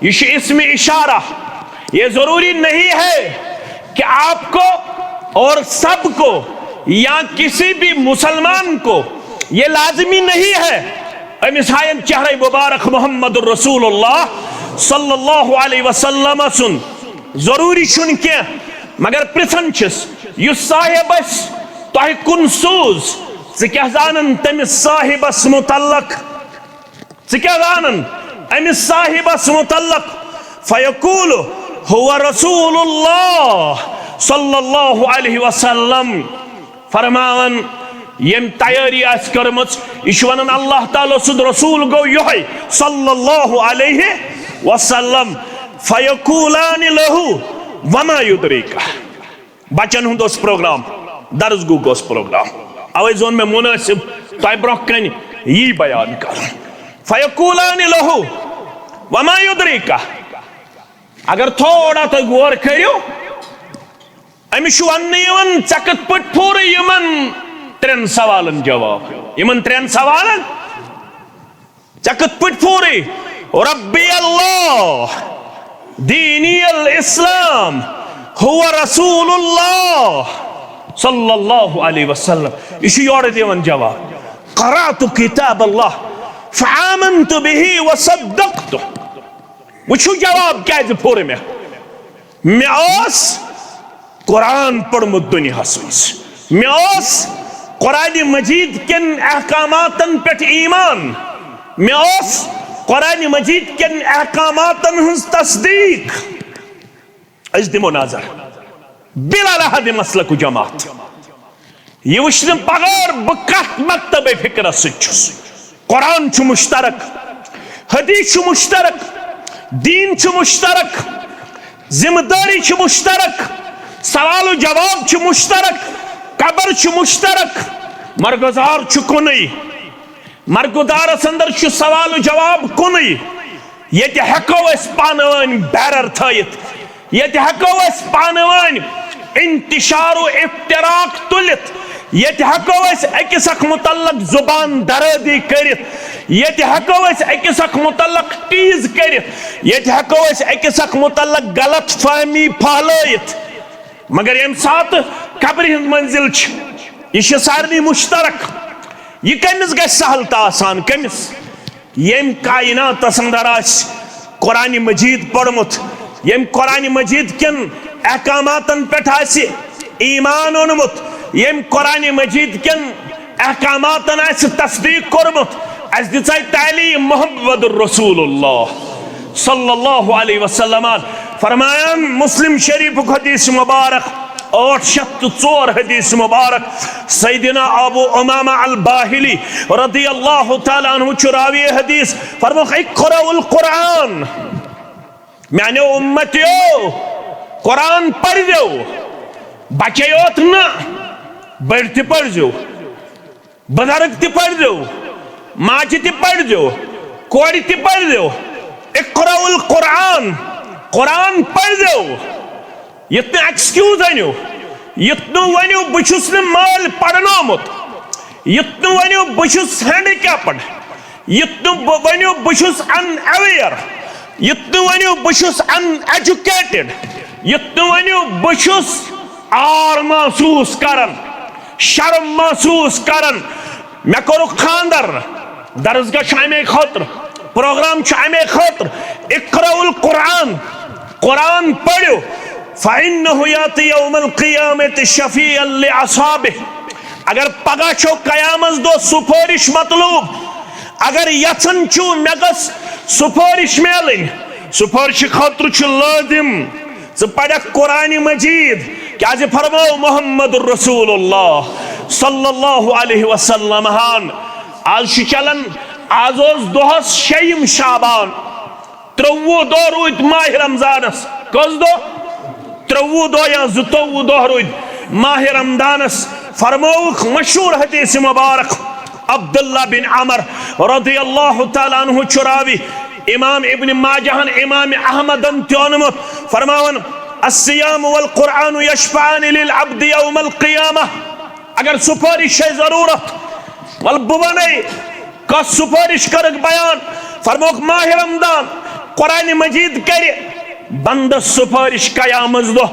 یہِ چھُ اسم اشارہ، یہ ضروری نہیں ہے کہ آپ کو اور سب کو یا کسی بھی مسلمان کو یہ لازمی نہیں ہے۔ أمِس ہاین چہرے مبارک محمد رسول اللہ صلی اللہ علیہ وسلم سُنٛد۔ ضروری چھُنہٕ کینٛہہ، مگر پرژھان چھِس، یُس صاحب اسہِ تۄہہِ کُن سوٗز، ژٕ کیٛاہ زانان تٔمِس صاحبس متعلق؟ ژٕ کیٛاہ زانان أمِس صاحبس متعلق؟ فیقول هو رسول اللہ صلی اللہ علیہ وسلم۔ فرماوان، ییٚمۍ تیٲری آسہِ کٔرمٕژ، یہِ چھُ ونان، اللہ تعالیٰ سُنٛد رسول گوٚو یِہوٚے صلی اللہ علیہ وسلم۔ فیقولان لہ وما یدریک۔ بچن ہُنٛد اوس پروگرام، درس گوٚو اوس پروگرام، اوے زون مےٚ مناسب تۄہہِ برونٛہہ کنہِ یی بیان کرُن۔ فیقولان لہ وما یدریک۔ اگر تھوڑا تُہۍ غور کٔرِو، أمِس چھُ وننہٕ یِوان، ژےٚ کِتھ پٲٹھۍ پھوٗرٕ یِمن ترٛٮ۪ن سوالن جواب؟ یِمن ترٛٮ۪ن سوالن ژےٚ کِتھ پٲٹھۍ پھوٗرٕ؟ ربی اللہ، دینی الاسلام، ہو رسول اللہ صلی اللہ علیہ وسلم۔ یہِ چھُ یورٕ دِوان جواب، قرأت کتاب اللہ فآمنت بہ وصدقت۔ وٕچھِو جواب کیٛازِ پھوٚر مےٚ۔ مےٚ اوس قرآن پوٚرمُت دُنیاہَس منٛز۔ مےٚ اوس قرآنِ مجیٖد کٮ۪ن احکاماتَن پٮ۪ٹھ ایمان۔ مےٚ اوس قرآنِ مجیٖد کٮ۪ن احکاماتَن ہٕنٛز تصدیٖق۔ أسۍ دِمو نظر۔ بلا لحاظ مسلک و جماعت۔ یہِ وٕچھنہٕ بغٲر بہٕ کتھ مکتبِ فکرس سۭتۍ چھُس۔ قرآن چھُ مشترک، حدیث چھُ مشترک، دین چھُ مشترک، ذمہ دٲری چھِ مشترک، سوال و جواب چھُ مشترک، قبر چھُ مشترک، مرغزار چھُ کُنُے۔ مرغدارس اندر چھُ سوال و جواب کُنُے۔ ییٚتہِ ہٮ۪کو أسۍ پانہٕ ؤنۍ بیرر تھٲیِتھ، ییٚتہِ ہٮ۪کو أسۍ پانہٕ ؤنۍ انتشار و افتراق تُلِتھ، ییٚتہِ ہٮ۪کو أسۍ أکِس اکھ متعلق زبان درٲدی کٔرِتھ، ییٚتہِ ہٮ۪کو أسۍ أکِس اکھ متعلق ٹیٖز کٔرِتھ، ییٚتہِ ہٮ۪کو أسۍ أکِس اکھ متعلق غلط فہمی پھہلٲیِتھ۔ مگر ییٚمہِ ساتہٕ قبرِ ہٕنٛز منزل چھِ، یہِ چھِ سارنٕے مشترک۔ یہِ کٔمِس گژھِ سہل تہٕ آسان؟ کٔمِس؟ ییٚمۍ کائناتس اندر آسہِ قرآنِ مجیٖد پوٚرمُت، ییٚمۍ قرآنِ مجیٖد کٮ۪ن احکاماتن پٮ۪ٹھ آسہِ ایمان اوٚنمُت، ییٚمۍ قرآنِ مجیٖد کٮ۪ن احکاماتن آسہِ تصدیٖق کوٚرمُت، اَسہِ دِژے تعلیٖم محمد رسول اللہ صلی اللہ علیہ وسلم۔ فرمایان مسلم شریفُک حدیث مبارک، ٲٹھ شیٚتھ تہٕ ژور حدیث مبارک، سیدنا ابو امامہ الباہلی رضی اللہ تعالیٰ عنہ چھُ راوی حدیث، فرمووُکھ، اقرأوا القرآن، میانیو امتیو، قرآن پٔرۍزیو، بچے یوت نہ، بٔڑۍ تہِ پٔرۍزیو۔ بزرگ تہِ پٔرۍزیو، ماجہِ تہِ پٔرۍزیو، کورِ تہِ پٔرۍزیو۔ اقرأوا القرآن، قرآن پٔرۍزیو۔ یُتھ نہٕ excuse أنِو، یُتھ نہٕ ؤنِو، "بہٕ چھُس نہٕ مٲلۍ پرنومُت"، یُتھ نہٕ ؤنِو، "بہٕ چھُس handicapped"، یُتھ نہٕ بہٕ ؤنِو بہٕ چھُس unaware، یُتھ نہٕ ؤنِو بہٕ چھُس uneducated، یُتھ نہٕ ؤنِو بہٕ چھُس عار محسوٗس کران، شرم محسوٗس کران۔ مےٚ کوٚرُکھ خانٛدر، درسگاہ چھُ اَمے خٲطرٕ، پروگرام چھُ اَمے خٲطرٕ۔ اقرأوا القرآن، قرآن پٔرِو۔ فإنه يأتي يوم القيامة شفيعا لأصحابه۔ اگر پگاہ چھو قیامت دۄہ سفٲرِش مطلوب، اگر یژھان چھِو مےٚ گٔژھ سفٲرِش میلٕنۍ، سفٲرِشہِ خٲطرٕ چھُ لٲزِم ژٕ پرکھ قرآن مجید، کیازِ فرموو محمد رسول اللہ صلی اللہ علیہ وسلم ہن۔ آز چھُ چلان، آز اوس دۄہس شیٚیِم شعبان، ترٛۆوُہ دۄہ روٗدۍ ماہِ رمضانس۔ کٔژ دۄہ؟ ترٛۆوُہ دۄہ یا زٕتووُہ دۄہ روٗدۍ ماہِ رمضانس۔ فرمووُکھ مشہوٗر حدیث مبارک، عبداللہ بن عمر رضی اللہ تعالیٰ عنہ چھُ راوی، امام ابن ماجہن، امام احمدن تہِ اوٚنمُت، فرماوان، الصيام والقرآن يشفعان للعبد يوم القيامة۔ اگر سفٲرِش چھے ضروٗرت، وَلہٕ بہٕ وَنَے، کۄس سفٲرِش کٔرٕکھ بیان؟ فرمووُکھ، ماہِ رمضان، قرآن مجید کرِ بندس سفٲرِش قیامت دۄہ۔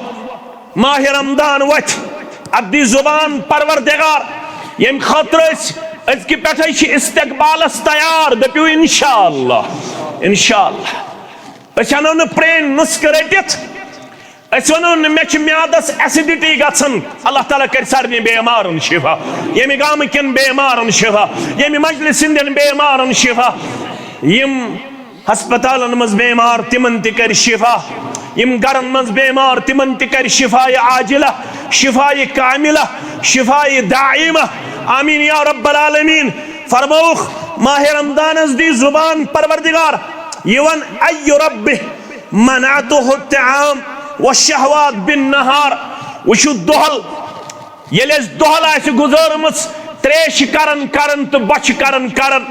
ماہِ رمضان وۄتھِ، اَتھ دی زُبان پروردگار، ییٚمہِ خٲطرٕ أسۍ أزکہِ پٮ۪ٹھَے چھِ استقبالس تیار۔ دٔپِو، انشاءاللہ، انشاءاللہ۔ أسۍ اَنو نہٕ پرٛٲنۍ نُسخہٕ رٔٹِتھ، أسۍ وَنو نہٕ، مےٚ چھِ میادس acidity گژھان۔ اللہ تعالیٰ کرِ سارنٕے بیمارن شفا، ییٚمہِ گامہٕ کٮ۪ن بیمارن شفا، ییٚمہِ مجلس ہٕنٛدٮ۪ن بیمارن شفا، یِم ہسپتالن منٛز بیمار، تِمن تہِ کرِ شفا، یِم گرن منٛز بیمار، تِمن تہِ کرِ شفا عاجلہ، شفا کاملہ، شفا دائمہ۔ آمین یا رب العالمین۔ فرمووُکھ، ماہِ رمضانس دی زُبان پروردگار، یہِ وَن، أي رب منعته الطعام والشهوات بالنهار۔ وٕچھِو، دۄہل ییٚلہِ اَسہِ دۄہل آسہِ گُزٲرمٕژ ترٛیش کران کران تہٕ بۄچھِ کران کران،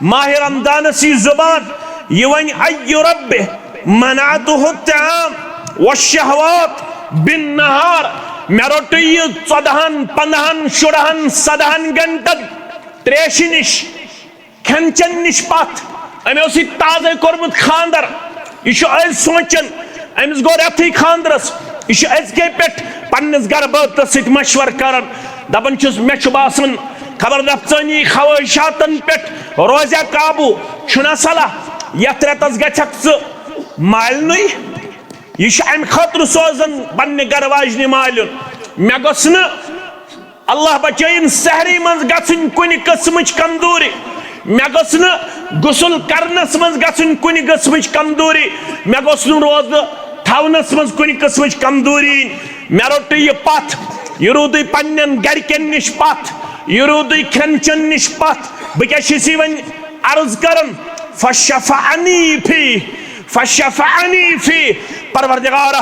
ماہِ رمضانس یی زُبان، یہِ وَنہِ، أي رب منعته الطعام والشهوات بالنهار۔ مےٚ روٚٹُے یہِ ژۄدہن، پنٛدہن، شُرہن، سدہن گھنٹن ترٛیشہِ نِش، کھٮ۪ن چٮ۪ن نِش پتھ۔ أمۍ اوس یہِ تازَے کوٚرمُت خانٛدر۔ یہِ چھُ أزۍ سونٛچان، أمِس گوٚو رٮ۪تھٕے خانٛدرس۔ یہِ چھُ أزکے پٮ۪ٹھ پننِس گرٕ بٲژَس سۭتۍ مشورٕ کران، دپان چھُس، مےٚ چھُ باسان، خبر نفژٲنی خواہشاتن پٮ۪ٹھ روزیا قابو، چھُنا صلاح یتھ رٮ۪تس گژھکھ ژٕ مالنُے؟ یہِ چھُ امہِ خٲطرٕ سوزان پننہِ گرٕ واجنہِ مالیُن۔ مےٚ گوٚژھ نہٕ اللہ بچٲیِن سحری منٛز گژھٕنۍ کُنہِ قٕسمٕچ کمزوری، مےٚ گٔژھ نہٕ غسل کرنس منٛز گژھٕنۍ کُنہِ قٕسمٕچ کمزوری، مےٚ گوٚژھ نہٕ روزٕ تھاونس منٛز کُنہِ قٕسمٕچ کمزوری یِنۍ۔ مےٚ روٚٹُے یہِ پتھ، یہِ روٗدُے پننٮ۪ن گرِکٮ۪ن نِش پتھ، یہِ روٗدُے کھٮ۪ن چٮ۪ن نِش پتھ۔ بہٕ کیٛاہ چھُس یہِ وۄنۍ عرض کران؟ فشفعنی فی، فشفعنی فی، پروردگارا،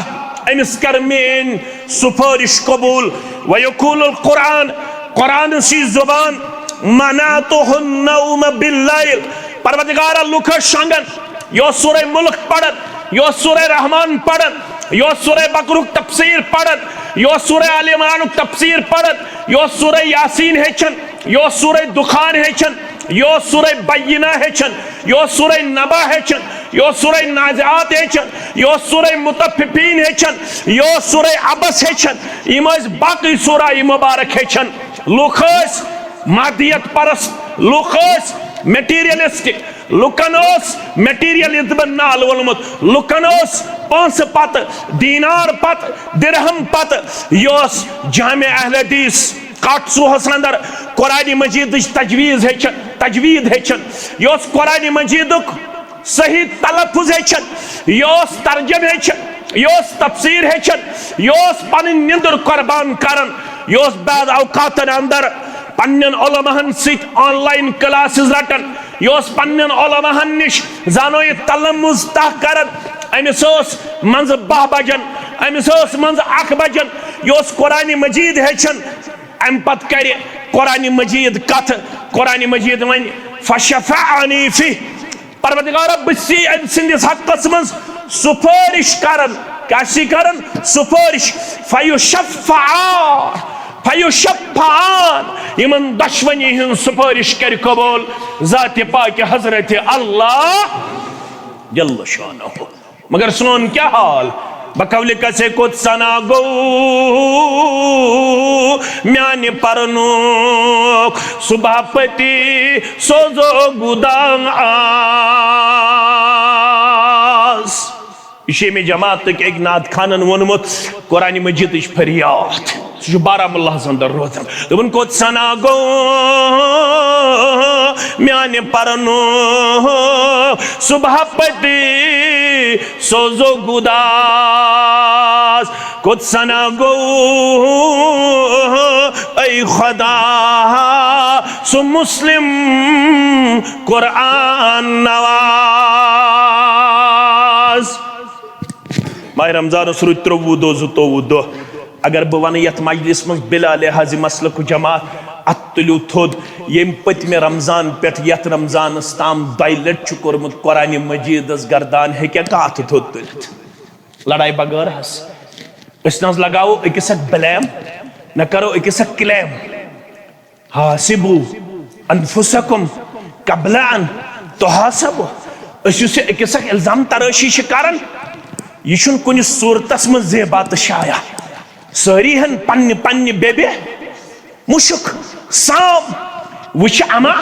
أمِس کر میٲنۍ سفٲرِش قبوٗل۔ ویقول القرآن، قرآنس یی زبان، منعته النوم باللیل، پروردگارا، لُکھ ٲسۍ شۄنٛگان، یہِ اوس سورہ ملک پران، یہِ اوس سورہ رحمان پران، یہِ اوس سورہ بقرُک تفسیر پران، یہِ اوس سورہ آل عمرانُک تفسیر پران، یہِ اوس سورہ یاسین ہیٚچھان، یہِ اوس سورہ دخان ہیٚچھان، یہِ اوس سورہ بینہ ہیٚچھان، یہِ اوس سورہ نبا ہیٚچھان، یہِ اوس سورہ نازعات ہیٚچھان، یہِ اوس سورہ مطففین ہیٚچھان، یہِ اوس سورہ عبس ہیٚچھان۔ یِم ٲسۍ باقٕے سورہ مبارک ہیٚچھان۔ لُکھ ٲسۍ مادیت پرست، لُکھ ٲسۍ materialistic، لُکن اوس materialism نال وولمُت، لُکن اوس پونٛسہٕ پتہٕ، دینار پتہٕ، درہم پتہٕ۔ یہِ اوس جامع اہل حدیث کاٹسوہس اندر قرآن مجیدٕچ تجویز ہیٚچھان، تجوید ہیٚچھان۔ یہِ اوس قرآن مجیدُک صحیح تلفظ ہیٚچھان، یہِ اوس ترجمہٕ ہیٚچھان، یہِ اوس تفسیر ہیٚچھان، یہِ اوس پنٕنۍ نِندٕر قربان کران، یہِ اوس بعض اوقاتن اندر پننٮ۪ن علماہن سۭتۍ online classes رٹان، یہِ اوس پننٮ۪ن علماہن نِش زانو یہِ تلمذ تہ کران۔ أمِس اوس منٛزٕ باہ بجان، أمِس اوس منٛزٕ اکھ بجان، یہِ اوس قرآن مجید ہیٚچھان۔ امہِ پتہٕ کرِ قرآن مجید کتھ، قرآن مجید ونہِ، فشفعنی فی، پروردگارا، بہٕ چھُس أمۍ سٕنٛدِس حقس منٛز سفٲرِش کران۔ کیٛاہ چھُس کران؟ سفٲرِش۔ فیشفعا، ایشفعان، یِمن دۄشوٕنی ہٕنٛز سُفٲرِش کرِ قبول ذاتِ پاکہِ حضرت اللہ جل شانہ۔ مگر سون کیٛاہ حال؟ بقول کسِ قدسنا گوٚو میانہِ پرنُک صبح پتی سوزو گُدان آس۔ یہِ چھُ ییٚمہِ جماعتٕکۍ أکۍ نعت خانن ووٚنمُت، قرآن مجیدٕچ فریاد۔ سُہ چھُ بارہمولاہس اندر روزان۔ دوٚپُن، "قدسنا گوٚو میانہِ پرنُک صبح پتی سوزو گُداس۔ قدسنا گوٚو، اے خدا، سُہ مسلم قرآن نواز۔" ماہِ رمضانس روٗدۍ ترٛۆوُہ دۄہ، زٕتووُہ دۄہ۔ اگر بہٕ ونہٕ، یتھ مجلس منٛز بلا لحاظ مسلک جماعت، اتھ تُلِو تھوٚد، ییٚمہِ پٔتمہِ رمضان پٮ۪ٹھ یتھ رمضانس تام دۄیہِ لٹہِ چھُ کوٚرمُت قرآن مجیدس گردان، ہیٚکیٛاہ کانٛہہ اتھٕ تھوٚد تُلِتھ؟ لڑایہِ بغٲر حظ۔ أسۍ نہ حظ لگاوو أکِس اکھ blame، نہ کرو أکِس اکھ claim۔ حاسبو انفسکم قبل ان تحاسبو۔ أسۍ یُس یہِ أکِس اکھ الزام ترٲشی چھِ کران، یہِ چھُنہٕ کُنہِ صورتس منٛز زیبا تہٕ شایع۔ سٲری ہن پننہِ پننہِ بیبہِ مُشُک سام۔ وٕچھ اما،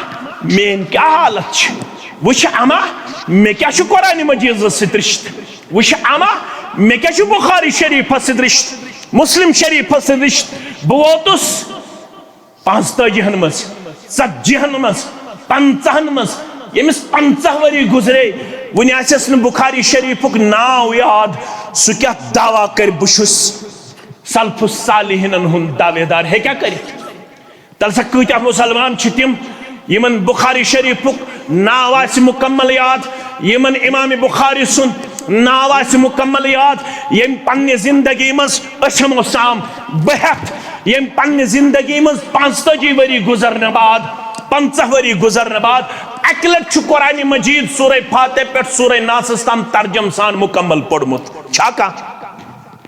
میٲنۍ کیٛاہ حالت چھِ۔ وٕچھ اما، مےٚ کیٛاہ چھُ قرآنِ مجیدس سۭتۍ رشتہٕ۔ وٕچھ اما، مےٚ کیٛاہ چھُ بخاری شریفس سۭتۍ رشتہٕ، مسلم شریفس سۭتۍ رشتہٕ۔ بہٕ ووتُس پانٛژتٲجی ہن منٛز، ژتجی ہن منٛز، پنٛژاہن منٛز۔ ییٚمِس پنٛژاہ ؤری گُزرے، وُنہِ آسٮ۪س نہٕ بخاری شریفُک ناو یاد، سُہ کیٛاہ دعویٰ کرِ، بہٕ چھُس سلف الصالحینن ہُنٛد دعوے دار؟ ہیٚکیٛاہ کٔرِتھ؟ تَلہٕ سا، کۭتیٛاہ مُسلمان چھِ تِم، یِمن بخاری شریفُک ناو آسہِ مُکمل یاد، یِمن امام بخاری سُنٛد ناو آسہِ مُکمل یاد، ییٚمۍ پننہِ زندگی منٛز أچھم اوس سام بہٕ ہٮ۪تھ، ییٚمۍ پننہِ زندگی منٛز پانٛژتٲجی ؤری گُزرنہٕ بعد، پنٛژاہ ؤری گُزرنہٕ بعد، اَکہِ لٹہِ چھُ قرآنِ مجیٖد سورہ فاتحہ پٮ۪ٹھ سورہ ناسَس تام ترجم سان مُکمل پوٚرمُت۔ چھا کانٛہہ؟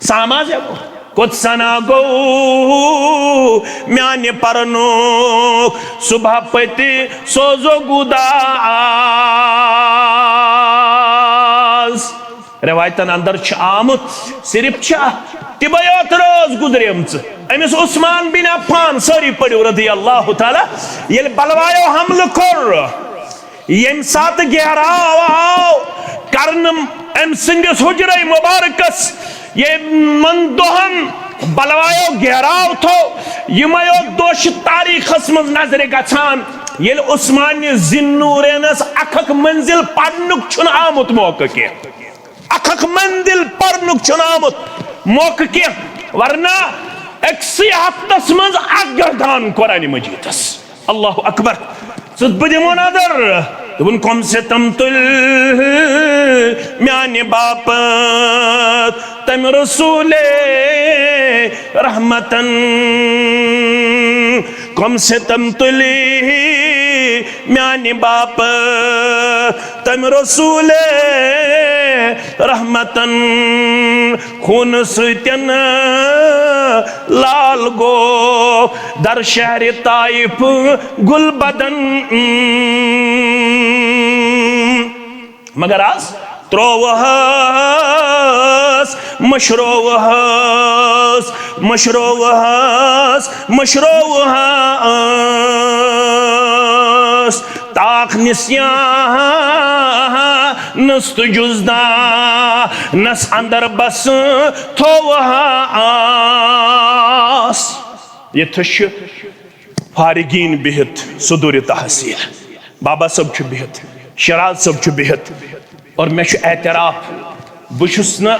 ساماز ہے وہ۔ قدسنا گوٚو میانہِ پرنُک صبح پٔتہِ سوزو گُداس۔ روایتن اندر چھُ آمُت، صرف چھا تِمے یوت رٲژ گُزریمژٕ۔ أمِس عثمان بن عفان، سٲری پٔرِو رضی اللہ تعالیٰ، ییٚلہِ بلوایو حملہٕ کوٚر، ییٚمہِ ساتہٕ گیراو آو کرنہٕ أمۍ سٕنٛدِس حجرے مبارکس، یِمن دۄہن بلوایو گیراو تھوو، یِمے یوت دۄہ چھِ تاریخس منٛز نظرِ گژھان، ییٚلہِ عثمانِ ذی النورینس اکھ اکھ منزل پرنُک چھُنہٕ آمُت موقعہٕ کینٛہہ۔ اکھ اکھ منزل پرنُک چھُنہٕ آمُت موقعہٕ کینٛہہ، ورنہ أکسٕے ہفتس منٛز اکھ گردان قرآنِ مجیدس۔ اللہ اکبر۔ ژٕ بہٕ دِمو نظر۔ دوٚپُن، کم ستم تُلۍ میانہِ باپتھ تمہِ رسولے رحمتن۔ کم ستم تُلۍ میانہِ باپتھ تمہِ رسولے رحمتن۔ خوٗنہٕ سۭتٮ۪ن لال گوٚو در شہرِ طائف گُل بدن۔ مگر از ترووہس، مشرووہس، مشرووہس، مشرووہس۔ تاخ نسیانس تہٕ جزدانس اندر بس تھووہس۔ ییٚتھس چھِ فارغین بِہِتھ، صدورِ تحصیل، بابا صٲب چھُ بِہِتھ، شیراز صٲب چھُ بِہِتھ، اور مےٚ چھُ اعتراف، بہٕ چھُس نہٕ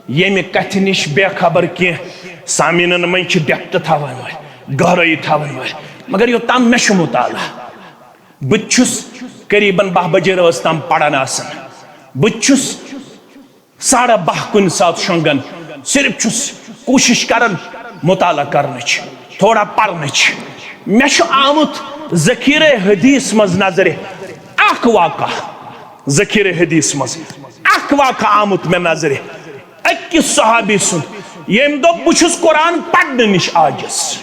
ییٚمہِ کتھِ نِش بے خبر کینٛہہ۔ سامعیٖنن منٛز چھِ depth تھاوَن وٲلۍ، گہرٲیی تھاوَن وٲلۍ، مگر یوٚتام مےٚ چھُ مُطالعہ، بہٕ تہِ چھُس قریباً باہ بجے رٲژ تام پران آسان، بہٕ تہِ چھُس ساڑٕ باہ کُنہِ ساتہٕ شۄنٛگان، صرف چھُس کوٗشِش کران مُطالعہ کرنٕچ، تھوڑا پرنٕچ۔ مےٚ چھُ آمُت ذخیرے حدیث منٛز نظرِ اکھ واقعہ، ذخیرے حدیث منٛز اکھ واقعہ آمُت مےٚ نظرِ أکِس صحابی سُنٛد، ییٚمۍ دوٚپ، بہٕ چھُس قرآن پرنہٕ نِش عاجز۔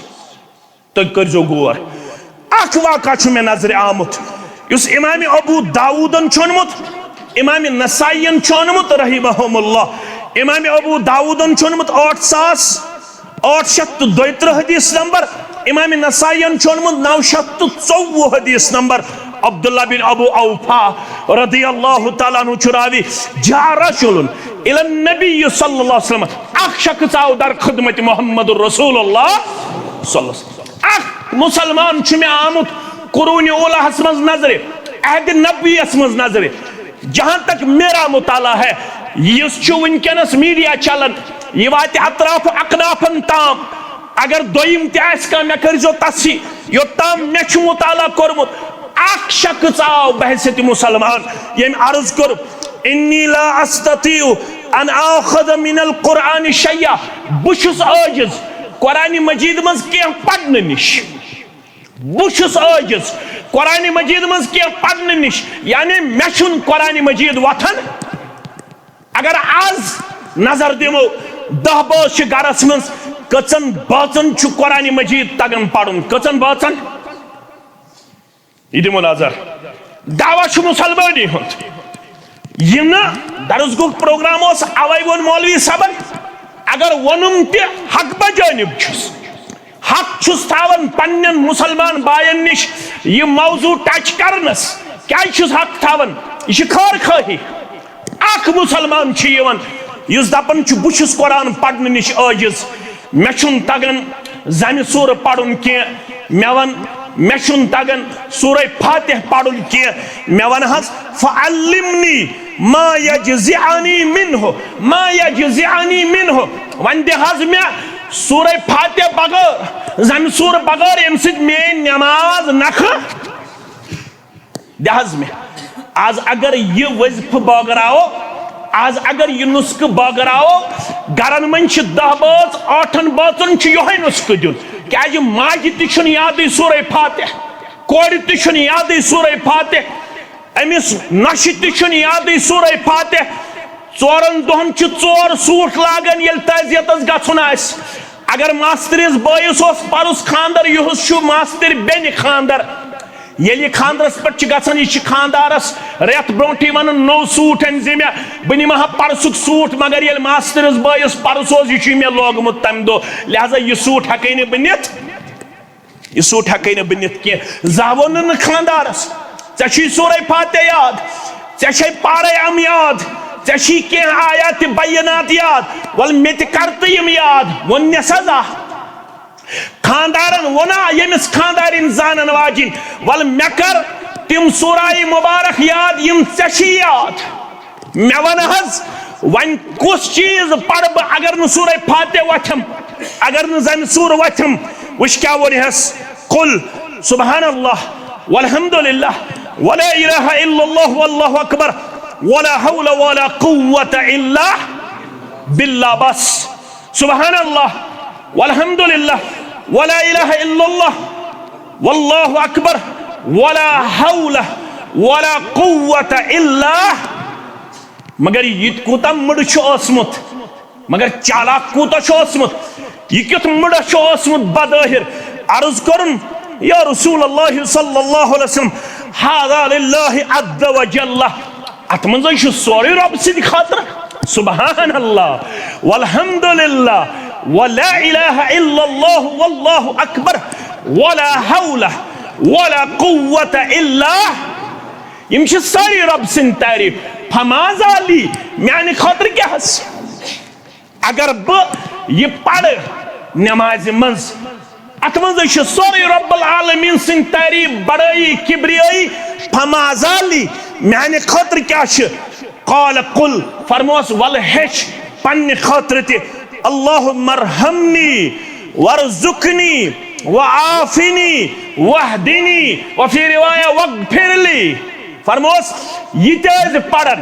تُہۍ کٔرۍزیو غور۔ اکھ واقعہ چھُ مےٚ نظرِ آمُت، یُس امام ابو داوودن چھُ اوٚنمُت، امام نسائین چھُ اوٚنمُت رحمہم اللہ۔ امام ابو داوودن چھُ اوٚنمُت ٲٹھ ساس ٲٹھ شیٚتھ تہٕ دۄیہِ ترٕٛہ حدیث نمبر، امام نسائین چھُ اوٚنمُت نو شیٚتھ تہٕ ژوٚوُہ حدیث نمبر۔ عبداللہ بن ابو اوفا رضی اللہ تعالیٰ عنہ چھُ راوی، جاء رجل الی النبی صلی اللہ علیہ وسلم، اکھ شخص آو در خدمت محمد رسول اللہ صلی اللہ علیہ وسلم۔ اکھ مسلمان چھُ مےٚ آمُت قرون اولاہس منٛز نظرِ، عہد نبویس منٛز نظرِ۔ جہاں تک میرا مطالعہ ہے، یُس چھُ وٕنکیٚنس میڈیا چلان، یہِ واتہِ اطراف اکنافن تام۔ اگر دوٚیِم تہِ آسہِ کانٛہہ، مےٚ کٔرۍزیو تصحیح، یوٚتام مےٚ چھُ مطالعہ کوٚرمُت۔ اکھ شخص آو بحیثیت مسلمان، ییٚمۍ عرض کوٚر، انی لا استطیع ان آخذ من القرآن شیئا، بہٕ چھُس عاجز قرآن مجید منٛز کینٛہہ پرنہٕ نِش۔ بہٕ چھُس عٲجِز قرآن مجید منٛز کینٛہہ پرنہٕ نِش، یعنی مےٚ چھُنہٕ قرآن مجید وۄتھان۔ اگر آز نظر دِمو، دَہ بٲژ چھِ گرس منٛز، کٔژن بٲژن چھُ قرآن مجید تگان پرُن؟ کٔژن بٲژن؟ یہِ دِمو نظر۔ دعویٰ چھُ مسلمٲنی ہُنٛد۔ یہِ نہٕ درس گوٚو پروگرام اوس، اوے ووٚن مولوی صٲبن، اگر ووٚنُم تہِ حق بجانب چھُس، حق چھُس تھاوان پننٮ۪ن مسلمان باین نِش یہِ موضوع ٹچ کرنس۔ کیازِ چھُس حق تھاوان؟ یہِ چھِ خٲر خٲہی۔ اکھ مسلمان چھُ یِوان یُس دپان چھُ، بہٕ چھُس قرآن پرنہٕ نِش عٲجز، مےٚ چھُنہٕ تگان زمہِ سورٕ پرُن کینٛہہ، مےٚ ون، مےٚ چھُنہٕ تگان سورہ فاتح پرُن کینٛہہ، مےٚ ون حظ، فعلمنی ما یجزعنی منہ، ما یجزعنی منہ، وۄنۍ دِ حظ مےٚ سورہ فاتح بغٲر، زمہِ سورٕ بغٲر، ییٚمہِ سۭتۍ میٲنۍ نماز نکھٕ دِ حظ مےٚ۔ آز اگر یہِ وظیفہٕ بٲگراوو، آز اگر یہِ نسخہٕ بٲگراوو، گرن منٛز چھِ دَہ بٲژ، ٲٹھن بٲژن چھُ یِہوٚے نسخہٕ دیُن۔ کیازِ ماجہِ تہِ چھُنہٕ یادٕے سورہ فاتح، کورِ تہِ چھُنہٕ یادٕے سورہ فاتح، أمِس نۄشہِ تہِ چھُنہٕ یادٕے سورہ فاتح۔ ژورن دۄہن چھِ ژور سوٗٹ لاگان ییٚلہِ تعزیتس گژھُن آسہِ۔ اگر ماستٕرِس بٲیِس اوس پرُس خانٛدر، یُہُس چھُ ماستٕرۍ بیٚنہِ خانٛدر۔ ییٚلہِ یہِ خانٛدرس پٮ۪ٹھ چھِ گژھان، یہِ چھِ خانٛدارس رٮ۪تھ برونٛٹھٕے ونان، نوٚو سوٗٹ أنۍ زِ مےٚ، بہٕ نِمہٕ ہا پرسُک سوٗٹ۔ مگر ییٚلہِ ماستٕرِس بٲیِس پرُس اوس، یہِ چھُے مےٚ لوگمُت تمہِ دۄہ، لہذا یہِ سوٗٹ ہٮ۪کے نہٕ بہٕ نِتھ۔ یہِ سوٗٹ ہٮ۪کے نہٕ بہٕ نِتھ کینٛہہ۔ زانٛہہ ووٚنُن نہٕ خانٛدارس، ژےٚ چھُے سورہ فاتح یاد، ژےٚ چھے پارے یِم یاد، ژےٚ چھی کینٛہہ آیات بینات یاد، وَلہٕ مےٚ تہِ کر تہٕ یِم یاد۔ ووٚن نٮ۪س حظ آ۔ خانٛدارن ووٚنا ییٚمِس خانٛدارِنۍ زانن واجِنۍ، وَلہٕ مےٚ کر تِم سورہ مبارک یاد، یِم ژےٚ چھی یاد۔ مےٚ وَن حظ، وۄنۍ کُس چیٖز پَرٕ بہٕ اگر نہٕ سورہ فاتح وۄتھم، اگر نہٕ زَنہِ سورٕ وۄتھم؟ وٕچھ کیٛاہ ووٚنہَس، قل سبحان اللہ والحمد للہ ولا الہ الا اللہ واللہ اکبر ولا حول ولا قوة الا باللہ، بس۔ سبحان اللہ والحمد للہ ولا الہ الا اللہ واللہ اکبر ولا حول ولا قوة الا۔ مگر یہِ تہِ کوٗتاہ مٕڑٕ چھُ اوسمُت، مگر چالاک کوٗتاہ چھُ اوسمُت، یہِ کیُتھ مٕڑٕ چھُ اوسمُت بظٲہر۔ عرض کوٚرُن، یا رسول اللہ صلی اللہ علیہ وسلم، هذا لله عز وجل، اتھ منٛز چھُ سورُے رۄب سٕنٛدِ خٲطرٕ۔ سبحان اللہ والحمد للہ ولا الہ الا اللہ واللہ اکبر ولا حول ولا قوة الا۔ یِم چھِ سٲری رۄب سٕنٛدۍ تعریٖف۔ فماذا لی، میانہِ خٲطرٕ کیٛاہ حظ؟ اگر بہٕ یہِ پرٕ نمازِ منٛز، اتھ منٛز چھُ سورُے رب العالمین سٕنٛدۍ تعریٖف، بڑٲیی، کبریٲیی۔ فماذا لی، میانہِ خٲطرٕ کیٛاہ چھُ؟ قال قل، فرموس، ولہٕ ہیٚچھ پننہِ خٲطرٕ تہِ، اللہم ارحمنی وارزقنی وعافنی واہدنی وفی روایہ واغفر لی۔ فرموس، یہِ تہِ ٲسۍ پران،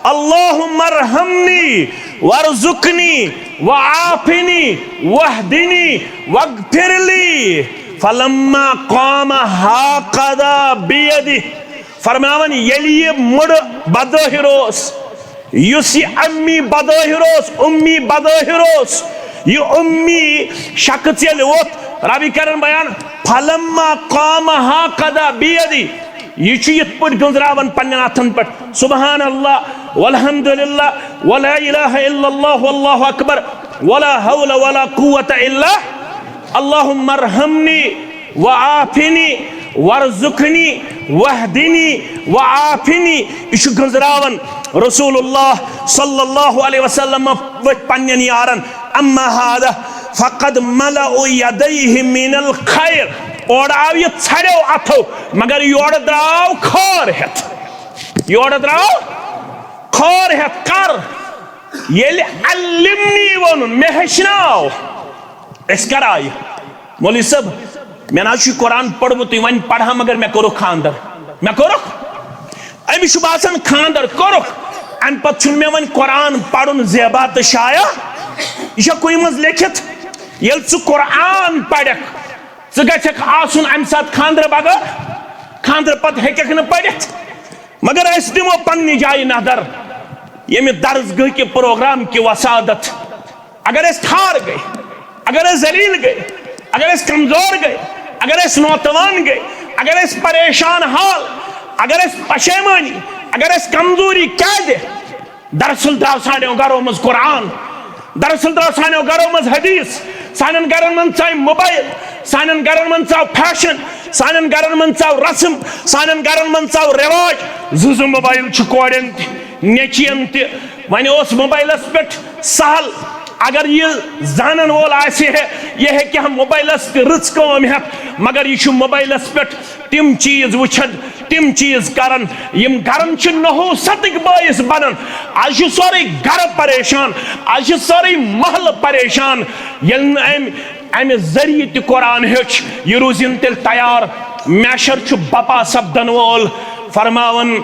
اللہم ارحمنی وارزقنی وعافنی واہدنی واغفر لی۔ فلما قام هكذا بيده، فرماوان، ییٚلہِ یہِ مٕڑٕ بظٲہر اوس، یُس یہِ امی بظٲہر اوس، امی بظٲہر اوس، یہِ امی شخص ییٚلہِ ووٚتھ، رابی کرن بیان، فلما قام هكذا بيدي، یہِ چھُ یِتھ پٲٹھۍ گٔنٛزراوان پننٮ۪ن اتھن پٮ۪ٹھ، سبحان اللہ، والحمد للہ، ولا الہ الا اللہ، واللہ اکبر، ولا حول ولا قوة الا، اللهم ارحمني وعافني وارزقني واهدني وعافني۔ یہِ چھُ گٔنٛزراوان رسول اللہ صلی اللہ علیہ وسلم ؤتھۍ پننٮ۪ن یارن، اما هذا فقد ملأ يديه من الخير۔ اورٕ آو یہِ ژھرٮ۪و اتھو، مگر یورٕ درٛاو خٲر ہٮ۪تھ۔ یورٕ درٛاو خٲر ہٮ۪تھ۔ کر؟ ییٚلہِ علمنی ووٚنُن، مےٚ ہیٚچھناو۔ أسۍ کر آیہِ؟ مولوی صٲب، مےٚ نہ حظ چھُ قرآن پوٚرمُتٕے، وۄنۍ پرہا، مگر مےٚ کوٚرُکھ خانٛدر۔ مےٚ کوٚرُکھ؟ أمِس چھُ باسان خانٛدر کوٚرُکھ، اَمہِ پتہٕ چھُنہٕ مےٚ وۄنۍ قرآن پرُن زیبا تہٕ شایع۔ یہِ چھا کُنہِ منٛز لیٚکھِتھ؟ ییٚلہِ ژٕ قرآن پرکھ، ژٕ گژھکھ آسُن اَمہِ ساتہٕ خانٛدرٕ بغٲر، خانٛدرٕ پتہٕ ہیٚککھ نہٕ پٔرِتھ۔ مگر أسۍ دِمو پننہِ جایہِ نظر، ییٚمہِ درسگاہ کہِ پروگرام کہِ وسادت، اگر أسۍ ٹھار گٔے، اگر أسۍ ذلیل گٔے، اگر أسۍ کمزور گٔے، اگر أسۍ نوتوان گٔے، اگر أسۍ پریشان حال، اگر أسۍ پشیمٲنی، اگر أسۍ کمزوری، کیازِ؟ دراصل درٛاو سانیو گرو منٛز قرآن، دراصل درٛاو سانیو گرو منٛز حدیث، سانٮ۪ن گرن منٛز ژاے موبایل، سانٮ۪ن گرن منٛز ژاو فیشن، سانٮ۪ن گرن منٛز ژاو رسم، سانٮ۪ن گرن منٛز ژاو رواج۔ زٕ زٕ موبایل چھِ کورٮ۪ن تہِ، نیٚچوٮ۪ن تہِ۔ وۄنۍ اوس موبایلس پٮ۪ٹھ سہل، اگر یہِ زانن وول آسہِ ہے، یہِ ہیٚکہِ ہا موبایلس تہِ رٕژ کٲم ہٮ۪تھ، مگر یہِ چھُ موبایلس پٮ۪ٹھ تِم چیٖز وٕچھان، تِم چیٖز کران، یِم گرن چھِ نحوستٕکۍ بٲعث بنان۔ از چھُ سورُے گرٕ پریشان، از چھُ سورُے محلہٕ پریشان۔ ییٚلہِ نہٕ أمۍ، امہِ ذٔریعہٕ تہِ قرآن ہیوٚچھ، یہِ روٗزِن تیٚلہِ تیار۔ محشر چھُ بپا سپدن وول۔ فرماوان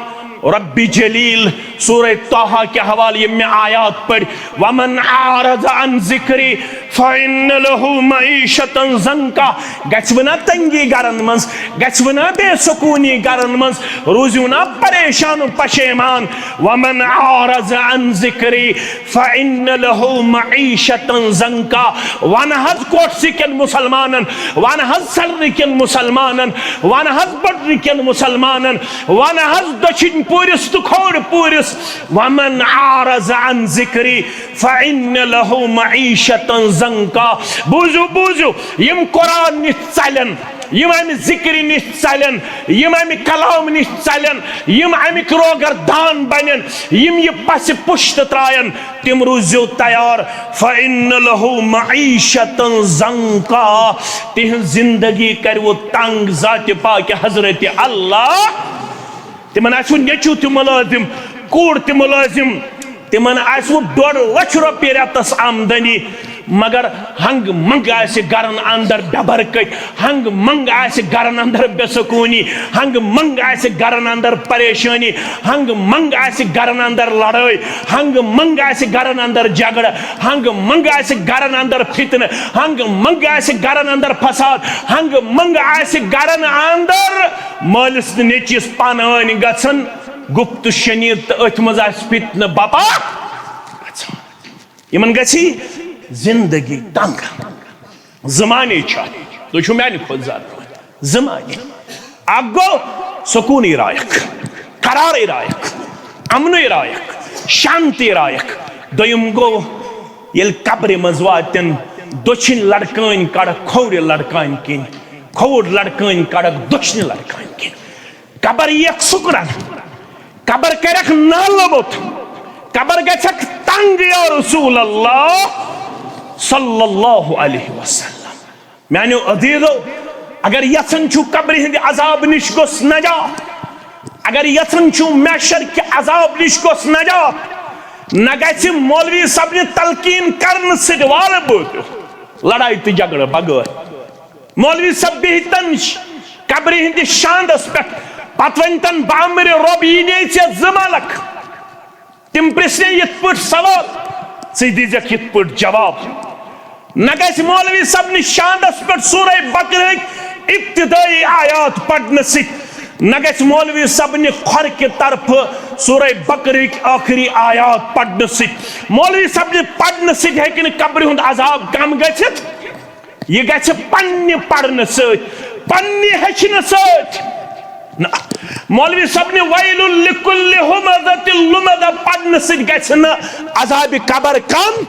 رب جلیل، سورہ طٰہٰ کہِ حوالہٕ یِم مےٚ آیات پٔرۍ، ومن اعرض عن ذکری فان لہ معیشۃ ضنکا۔ گژھِ وٕنا تنگی گرن منٛز، گژھِ وٕنا بے سکوٗنی گرن منٛز، روٗزِو نا پریشان و پشیمان۔ ومن اعرض عن ذکری فان لہ معیشۃ ضنکا۔ ونہٕ حظ کوٹھسٕکٮ۪ن مسلمانن، ونہٕ حظ سرنٕکٮ۪ن مسلمانن، ونہٕ حظ بڈنٕکٮ۪ن مسلمانن، ونہٕ حظ دٔچھِنۍ پوٗرِس تہٕ کھوٚر پوٗرِس۔ ومن اعرض عن ذکری فان لہ معیشۃ ضنکا۔ بوٗزِو، بوٗزِو، یِم قرآن نِش ژلن، یِم امہِ ذکرِ نِش ژلن، یِم امہِ کلام نِش ژلن، یِم امِکۍ روگردان بنن، یِم یہِ پسِ پُشت تراین، تِم روٗزِو تیار۔ فان لہ معیشۃ ضنکا، تِہنٛز زندگی کرِوٕ تنگ ذاتِ پاکِ حضرت اللہ۔ تِمن آسہِ وۄنۍ نیٚچو تہِ مُلٲزِم، کوٗر تہِ مُلٲزِم، تِمن آسہِ وۄنۍ ڈۄڈ لچھ رۄپیہِ رٮ۪تس آمدنی، مگر ہنٛگ منٛگ آسہِ گرن اندر ڈبر کٔٹۍ، ہنٛگ منٛگ آسہِ گرن اندر بے سکوٗنی، ہنٛگ منٛگ آسہِ گرن اندر پریشٲنی، ہنٛگ منٛگ آسہِ گرن اندر لڑٲے، ہنٛگ منٛگ آسہِ گرن اندر جھگڑٕ، ہنٛگ منٛگ آسہِ گرن اندر فتنہٕ، ہنٛگ منٛگ آسہِ گرن اندر فساد، ہنٛگ منٛگ آسہِ گرن اندر مٲلِس تہٕ نیٚچوِس پانہٕ ؤنۍ گژھن گُپت شنید تہٕ أتھۍ منٛز آسہِ فتنہٕ بپا گژھان۔ یِمن گژھِ زندگی تنگ۔ زٕ معنی چھِ اَتھ۔ تُہۍ چھِو میانہِ کھۄتہٕ زیادٕ پٲٹھۍ۔ زٕ معنی۔ اکھ گوٚو سکوٗن رایکھ، قرار رایکھ، امن رایکھ، شانتی رایکھ۔ دوٚیِم گوٚو ییٚلہِ قبرِ منٛز واتن، دٔچھِنۍ لڑکٲنۍ کڑکھ، کھوورِ لڑکانۍ کِنۍ، کھووُر لڑکٲنۍ کڑکھ، دٔچھنہِ لڑکانۍ کِنۍ۔ قبر یِیَکھ سُکرن، قبر کرکھ نالہٕ بوٚت، قبر گژھکھ تنگ یا رسول اللہ صلی اللہ علیہ وسلم۔ میانیو عزیزو، اگر یژھان چھُو قبرِ ہٕنٛدِ عذاب نِش گوٚژھ نجات، اگر یژھان چھُو محشر کہِ عذاب نِش گوٚژھ نجات، نہ گژھِ مولوی صٲبنہِ تلقین کرنہٕ سۭتۍ والہٕ بوٚت لڑایہِ تہٕ جھگڑٕ بغٲر۔ مولوی صٲب بِہتن قبرِ ہٕنٛدِس شاندس پٮ۪ٹھ، پتہٕ ؤنۍتن، بامرِ رۄب، یی نے ژےٚ زٕ ملک۔ تِم پرژھنے یِتھ پٲٹھۍ سوال، ژٕ دیٖزٮ۪کھ یِتھ پٲٹھۍ جواب۔ نہ گژھِ مولوی صٲبنہِ شاندس پٮ۪ٹھ سورہ بقرہٕکۍ ابتدٲیی آیات پرنہٕ سۭتۍ، نہ گژھِ مولوی صٲبنہِ کھۄرکہِ طرفہٕ سورہ بقرہٕکۍ ٲخری آیات پرنہٕ سۭتۍ۔ مولوی صٲبنہِ پرنہٕ سۭتۍ ہیٚکہِ نہٕ قبرِ ہُنٛد عذاب کم گٔژھِتھ۔ یہِ گژھِ پننہِ پرنہٕ سۭتۍ، پننہِ ہیٚچھنہٕ سۭتۍ۔ نہ، مولوی صٲب نہِ ویل لکل ہمزۃ لمزہ پرنہٕ سۭتۍ گژھِ نہٕ عذابِ قبر کم۔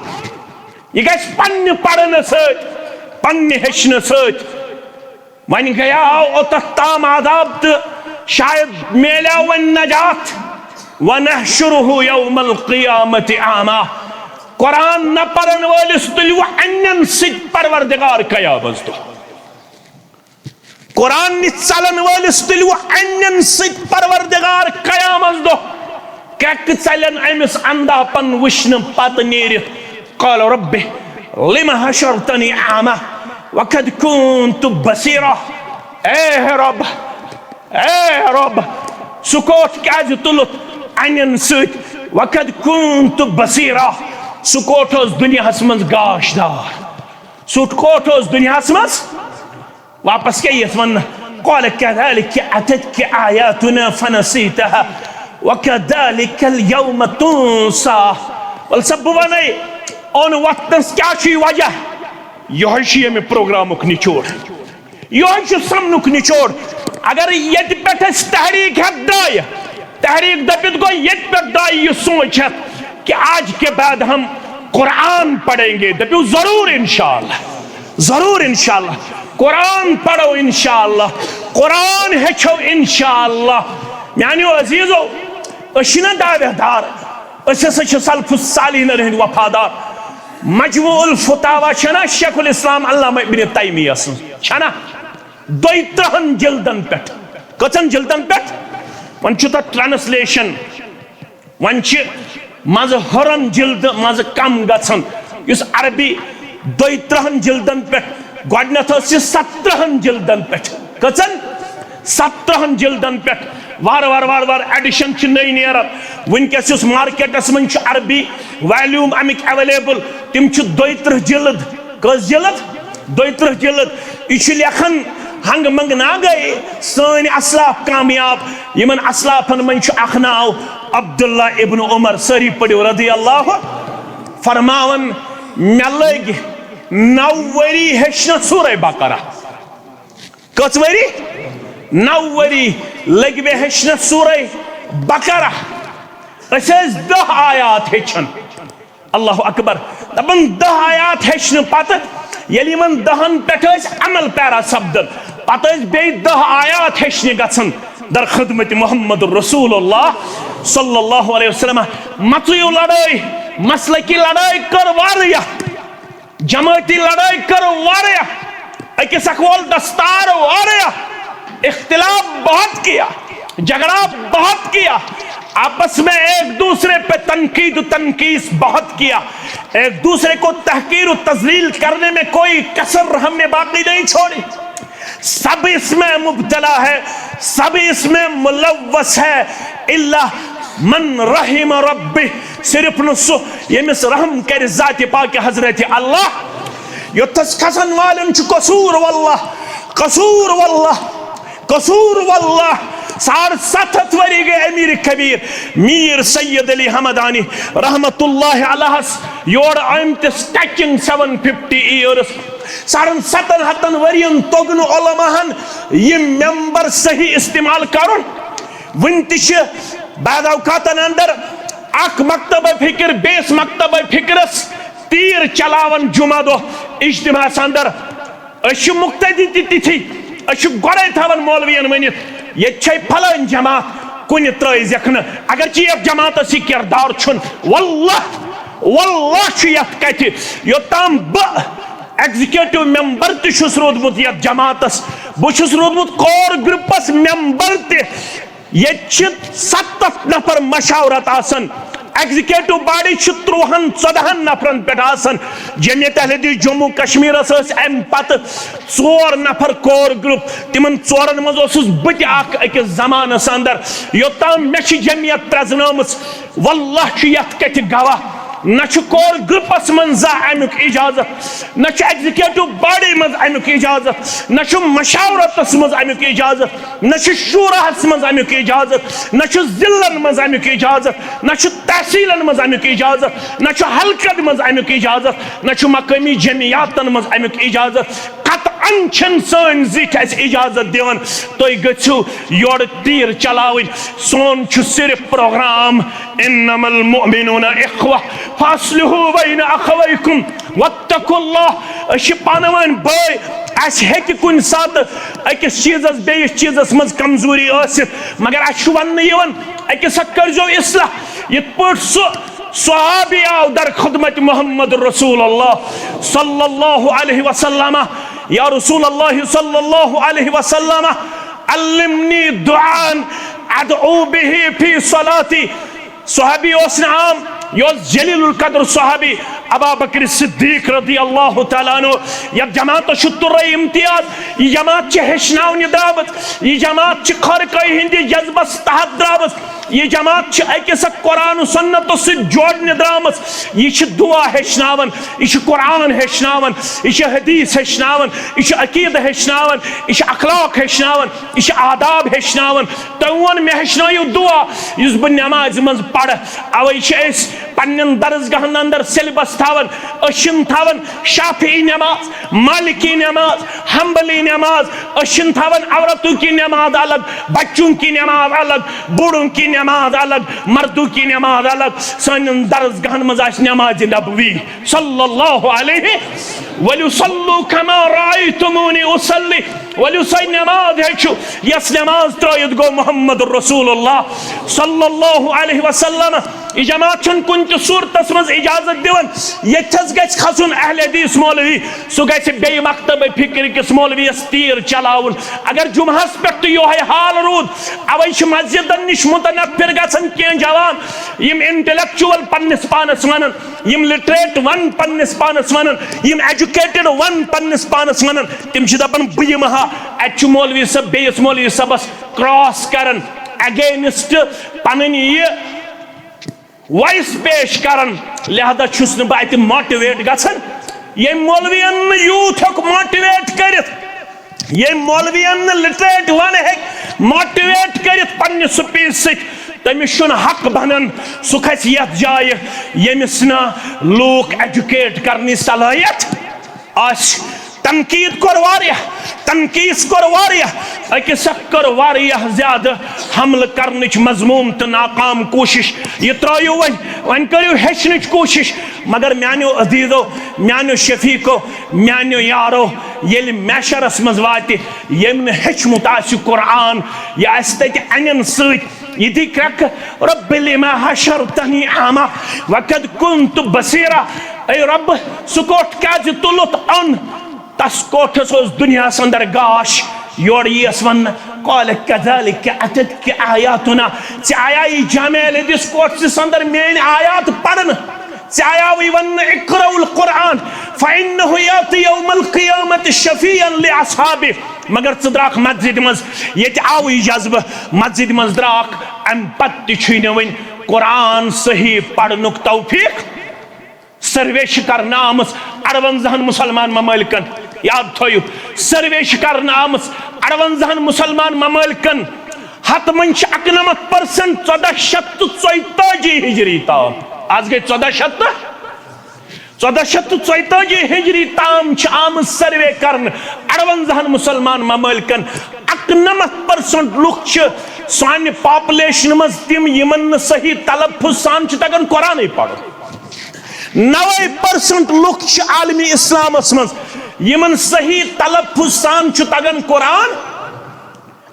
یہِ گژھِ پننہِ پرنہٕ سۭتۍ، پننہِ ہیٚچھنہٕ سۭتۍ۔ وۄنۍ گٔیاو اوٚتتھ تام عذاب تہٕ شاید میلیو وۄنۍ نجات۔ ونحشرہ یوم القیامۃ اعمی۔ قرآن نہ پرن وٲلِس تُلِو انٮ۪ن سۭتۍ پروردگار قیامس دۄہ۔ قرآن نِش ژلن وٲلِس تُلِو انٮ۪ن سۭتۍ پروردگار قیامس دۄہ۔ کرٛٮ۪کہٕ ژلن أمِس اندھاپن وٕچھنہٕ پتہٕ نیٖرِتھ۔ قال رب لم حشرتنی اعمی وقد كنت بصیرا۔ اے رب، اے رب، سُہ کوٹھ کیازِ تُلُتھ انٮ۪ن سۭتۍ؟ وقد كنت بصیرا، سُہ کوٹھ اوس دُنیاہس منٛز گاش دار، سُہ کوٹھ اوس دُنیاہس منٛز۔ واپس کیٛاہ یِیَس وننہٕ؟ قال كذلك أتتك آياتنا فنسيتها وكذلك اليوم تنسى۔ وَلہٕ سا بہٕ وَنَے، اوٚن وۄتھنَس کیٛاہ چھُ یہِ وجہ؟ یِہوٚے چھُ ییٚمہِ پروگرامُک نچوڑ، یِہوٚے چھُ سمنُک نچوڑ۔ اگر ییٚتہِ پٮ۪ٹھ أسۍ تحریک ہٮ۪تھ درٛایہِ، تحریک دٔپِتھ گوٚو ییٚتہِ پٮ۪ٹھ درٛایہِ یہِ سونٛچ ہٮ۪تھ کہ آج کے بعد ہم قرآن پڑھیں گے، دٔپِو ضروٗر انشاءاللہ، ضروٗر انشاءاللہ۔ قرآن پرو انشاءاللہ، قرآن ہیٚچھو انشاءاللہ۔ میانیو عزیزو، أسۍ چھِنہ دعویٰ دار، أسۍ ہسا چھِ سلف الصالحین ہٕنٛدۍ وفادار۔ مجموع الفتاویٰ چھَنہ شیخ الاسلام علامہ ابن تیمیہ سٕنٛز، چھَنہ؟ دۄیہِ ترٕٛہن جلدن پٮ۪ٹھ۔ کٔژن جلدن پٮ۪ٹھ؟ وۄنۍ چھُ تَتھ translation۔ وۄنۍ چھِ منٛزٕ ہُران جلدٕ منٛزٕ کم گژھان۔ یُس عربی دۄیہِ ترٕٛہن جلدن پٮ۪ٹھ، گۄڈٕنٮ۪تھ ٲس یہِ سترٕٛہن جلدن پٮ۪ٹھ۔ کٔژن؟ سترٕٛہن جلدن پٮ۪ٹھ۔ وارٕ وارٕ وارٕ وارٕ edition چھِ نٔے نیران۔ وٕنکیٚس یُس مارکیٹس منٛز چھُ عربی volume اَمِکۍ available، تِم چھِ دۄیہِ ترٕٛہ جلد۔ کٔژ جلد؟ دۄیہِ ترٕٛہ جلد۔ یہِ چھُ لیکھان ہنگ منگ نا گٔے سٲنۍ اسلاف کامیاب۔ یِمن اسلافن منٛز چھُ اکھ ناو عبداللہ ابن عمر، سٲری پٔرِو رضی اللہ، فرماوان، مےٚ لٔگۍ نو ؤری ہیٚچھنس سورہ بقرہ۔ کٔژ ؤری؟ نو ؤری لٔگۍ مےٚ ہیٚچھنس سورہ بقرہ۔ أسۍ ٲسۍ دَہ آیات ہیٚچھان۔ اللہ اکبر۔ دپان دَہ آیات ہیٚچھنہٕ پتہٕ ییٚلہِ یِمن دَہن پٮ۪ٹھ ٲسۍ عمل پیرا سپدان، پتہٕ ٲسۍ بیٚیہِ دَہ آیات ہیٚچھنہِ گژھان۔ در خدمت محمد رسول اللہ صلی اللہ علیہ وسلم۔ مژٕیو لڑٲے، مسلکی لڑٲے کٔر واریاہ، جمٲعتی لڑٲے کٔر واریاہ، أکِس اکھ وول دستار واریاہ، اختلاف بہت کیا، جھگڑا بہت کیا، آپس میں ایک دوسرے پہ تنقید و تنقیص بہت کیا، ایک دوسرے کو تحقیر و تذلیل کرنے میں کوئی کسر ہم نے باقی نہیں چھوڑی۔ سب اس میں مبتلا ہے، سب اس میں ملوث ہے، الا من رحم ربی، صرف نہٕ سُہ ییٚمِس رحم کرِ ذاتِ پاکِ حضرت اللہ۔ یوٚتَس کھسن والٮ۪ن چھُ قصوٗر واللہ، قصوٗر واللہ، قصوٗر واللہ۔ ساڑ ستھ ہتھ ؤری گٔے امیر کبیر میر سید علی ہمدانی رحمت اللہ علیہس یور آمتِس touching seven fifty years۔ ساڑن ستن ہتن ؤرین توٚگ نہٕ علماہن یہِ ممبر صحیح استعمال کرُن۔ وُنہِ تہِ چھِ بعض اوقاتن اندر اکھ مکتبہ فکر بیٚیِس مکتبہ فکرس تیر چلاوان جمعہ دۄہ اجتماعس اندر۔ أسۍ چھِ مقتدی تہِ تِتھی، أسۍ چھِ گۄڈے تھاوان مولوین ؤنِتھ، ییٚتہِ چھے پھلٲنۍ جماعت، کُنہِ ترٲیزٮ۪کھ نہٕ۔ اگرچہِ یتھ جماعتس یہِ کردار چھُنہٕ، واللہ، واللہ چھُ یتھ کتھِ، یوٚتام بہٕ ایگزیکٹو ممبر تہِ چھُس روٗدمُت یتھ جماعتس، بہٕ چھُس روٗدمُت کور گروپس ممبر تہِ۔ ییٚتہِ چھِ ستتھ نفر مشاورت آسان، ایگزیکٹو باڈی چھِ ترٛوہن ژۄدہن نفرن پٮ۪ٹھ آسان۔ جمعیت اہل حدیث جموں کشمیرس ٲسۍ امہِ پتہٕ ژور نفر کور گروپ، تِمن ژورن منٛز اوسُس بہٕ تہِ اکھ أکِس زمانس اندر۔ یوٚتام مےٚ چھِ جمعیت پرزنٲومٕژ، واللہ چھُ یتھ کتھِ گواہ، نہ چھُ کور گروپس منٛز زانٛہہ امیُک اجازت، نہ چھُ ایگزیکٹو باڈی منٛز امیُک اجازت، نہ چھُ مشاورتس منٛز امیُک اجازت، نہ چھُ شوراہس منٛز امیُک اجازت، نہ چھُ ضلعن منٛز امیُک اجازت، نہ چھُ تحصیلن منٛز امیُک اجازت، نہ چھُ حلقن منٛز امیُک اجازت، نہ چھُ مقٲمی جمعیاتن منٛز امیُک اجازت۔ قطعاً چھِنہٕ سٲنۍ زِٹھۍ اَسہِ اجازت دِوان، تُہۍ گٔژھِو یورٕ تیٖر چلاوٕنۍ۔ سون چھُ صرف پروگرام، انما المؤمنون اخوہ فاصلحوا بین اخویکم واتقوا اللہ۔ أسۍ چھِ پانہٕ ؤنۍ بٲے، اَسہِ ہیٚکہِ کُنہِ ساتہٕ أکِس چیٖزس بیٚیِس چیٖزس منٛز کمزوری ٲسِتھ، مگر اَسہِ چھُ وننہٕ یِوان، أکِس اکھ کٔرۍزیو اصلاح۔ یِتھ پٲٹھۍ سُہ صحابی آو در خدمت محمد رسول اللہ صلی اللہ علیہ وسلم، یا رسول اللہ صلی اللہ علیہ وسلم، علمنی دعاء ادعو به فی صلاتی۔ صحابی اوس نہٕ عام، یہِ اوس جلیل القدر صحابی ابا بکر صدیق رضی اللہ تعالیٰ عنہ۔ یتھ جماعتس چھُ تُرے امتیاز، یہِ جماعت چھِ ہیٚچھناونہِ درٛامٕژ، یہِ جماعت چھِ خٲرکٲہی ہٕنٛدِ جذبس تحت درٛامٕژ، یہِ جماعت چھِ أکِس اکھ قرآن و سنتس سۭتۍ جوڑنہِ درٛامٕژ۔ یہِ چھِ دعا ہیٚچھناوان، یہِ چھِ قرآن ہیٚچھناوان، یہِ چھِ حدیث ہیٚچھناوان، یہِ چھِ عقیدٕ ہیٚچھناوان، یہِ چھِ اخلاق ہیٚچھناوان، یہِ چھِ آداب ہیٚچھناوان۔ تٔمۍ ووٚن، مےٚ ہیٚچھنٲیِو دعا یُس بہٕ نٮ۪مازِ منٛز پرٕ۔ اوے چھِ أسۍ پننٮ۪ن درسگاہن اندر سیلبس تھاوان۔ أسۍ چھِنہٕ تھاوان شافعی نٮ۪ماز، مالکی نٮ۪ماز، حنبلی نٮ۪ماز، أسۍ چھِنہٕ تھاوان عورتوں کی نماز الگ، بچوں کی نماز الگ، بوڑھوں کی نماز الگ، مردوں کی نماز الگ۔ سانٮ۪ن درسگاہن منٛز آسہِ نماز نبوی صلی اللہ علیہ، ولیصلوا کما رأیتمونی اصلی۔ ؤلِو سۄے نماز ہیٚچھِو، یۄس نماز ترٲوِتھ گوٚو محمد رسول اللہ صلی اللہ علیہ وسلم۔ یہِ جماعت چھُنہٕ کُنہِ تہِ صورتس منٛز اجازت دِوان۔ ییٚتہِ حظ گژھِ کھسُن اہل حدیث مولوی، سُہ گژھِ بیٚیہِ مکتبہ فکر کِس مولویس تیٖر چلاوُن۔ اگر جمعہس پٮ۪ٹھ تہِ یِہوٚے حال روٗد، اوے چھِ مسجدن نِش متنفر گژھان کینٛہہ جوان، یِم انٹلیکچوئل پننِس پانس ونان، یِم لٹریٹ ون پننِس پانس ونان، یِم ایجوکیٹڈ ون پننِس پانس ونان، تِم چھِ دپان، بہٕ یِمہٕ ہا، اتہِ چھُ مولوی صٲب بیٚیِس مولوی صٲبس کراس کران، اگینسٹ پنٕنۍ یہِ وائس پیش کران، لہذا چھُس نہٕ بہٕ اتہِ موٹیویٹ گژھان۔ ییٚمۍ مولوین نہٕ یوٗتھ ہیوٚک موٹیویٹ کٔرِتھ، ییٚمۍ مولوین نہٕ لٹریٹ ون ہیٚکہِ موٹیویٹ کٔرِتھ پننہِ سپیچ سۭتۍ، تٔمِس چھُنہٕ حق بنان سُہ کھسہِ یتھ جایہِ ییٚمِس نہٕ لوٗکھ ایجوکیٹ کرنٕچ صلٲحیت آسہِ۔ تنقید کوٚر واریاہ، تنقیٖص کوٚر واریاہ، أکِس اکھ کٔر واریاہ زیادٕ حملہٕ کرنٕچ مذموم تہٕ ناکام کوٗشش۔ یہِ ترٲیِو وۄنۍ، وۄنۍ کٔرِو ہیٚچھنٕچ کوٗشش۔ مگر میانیو عزیزو، میانیو شفیقو، میانیو یارو، ییٚلہِ محشرس منٛز واتہِ، ییٚمۍ نہٕ ہیٚچھمُت آسہِ قرآن، یہِ آسہِ تتہِ انٮ۪ن سۭتۍ، یہِ دی کرٛکھ، رب لم حشرتنی اعمی وقد کنت بصیرا۔ اے رب، سُہ کوٚٹھ کیازِ تُلُتھ اوٚن؟ تس کوٹھس اوس دُنیاہس اندر گاش، یورٕ یِیَس وننہٕ، قال کذالک اتتک آیاتنا، ژےٚ آیاے جامع الحدیث کوٹھسِس اندر میٲنۍ آیات پرنہٕ، ژےٚ آیاوٕے وننہٕ، اقرأوا القرآن فإنه یأتی یوم القیامة شفیعا لأصحابہ، مگر ژٕ درٛاکھ مسجدِ منٛز، ییٚتہِ آوٕے جذبہٕ، مسجدِ منٛز درٛاکھ، امہِ پتہٕ تہِ چھُے نہٕ وۄنۍ قرآن صحیح پرنُک توفیق۔ سروے چھِ کرنہٕ آمٕژ اَروَنزاہَن مُسلمان ممٲلکن، یاد تھٲیِو، سروے چھِ کرنہٕ آمٕژ اَروَنزاہَن مُسلمان ممٲلکن، ہتھ منٛز چھِ اَکنَمَتھ پرسنٹ ژۄداہ شیٚتھ تہٕ ژۄیتٲجی ہجری تام۔ آز گٔے ژۄداہ شیٚتھ تہٕ، ژۄداہ شیٚتھ تہٕ ژۄیتٲجی ہجری تام چھِ آمٕژ سروے کرنہٕ اَروَنزاہَن مُسلمان ممٲلکن۔ اَکنَمَتھ پرسنٹ لُکھ چھِ سانہِ پاپولیشن منٛز تِم یِمن نہٕ صحیح تلفظ سان چھُ تگان قرآنٕے پرُن۔ نوے پرسنٹ لُکھ چھِ عالمِ اسلامس منٛز یِمن صحیح تلفظ سان چھُ تگان قرآن۔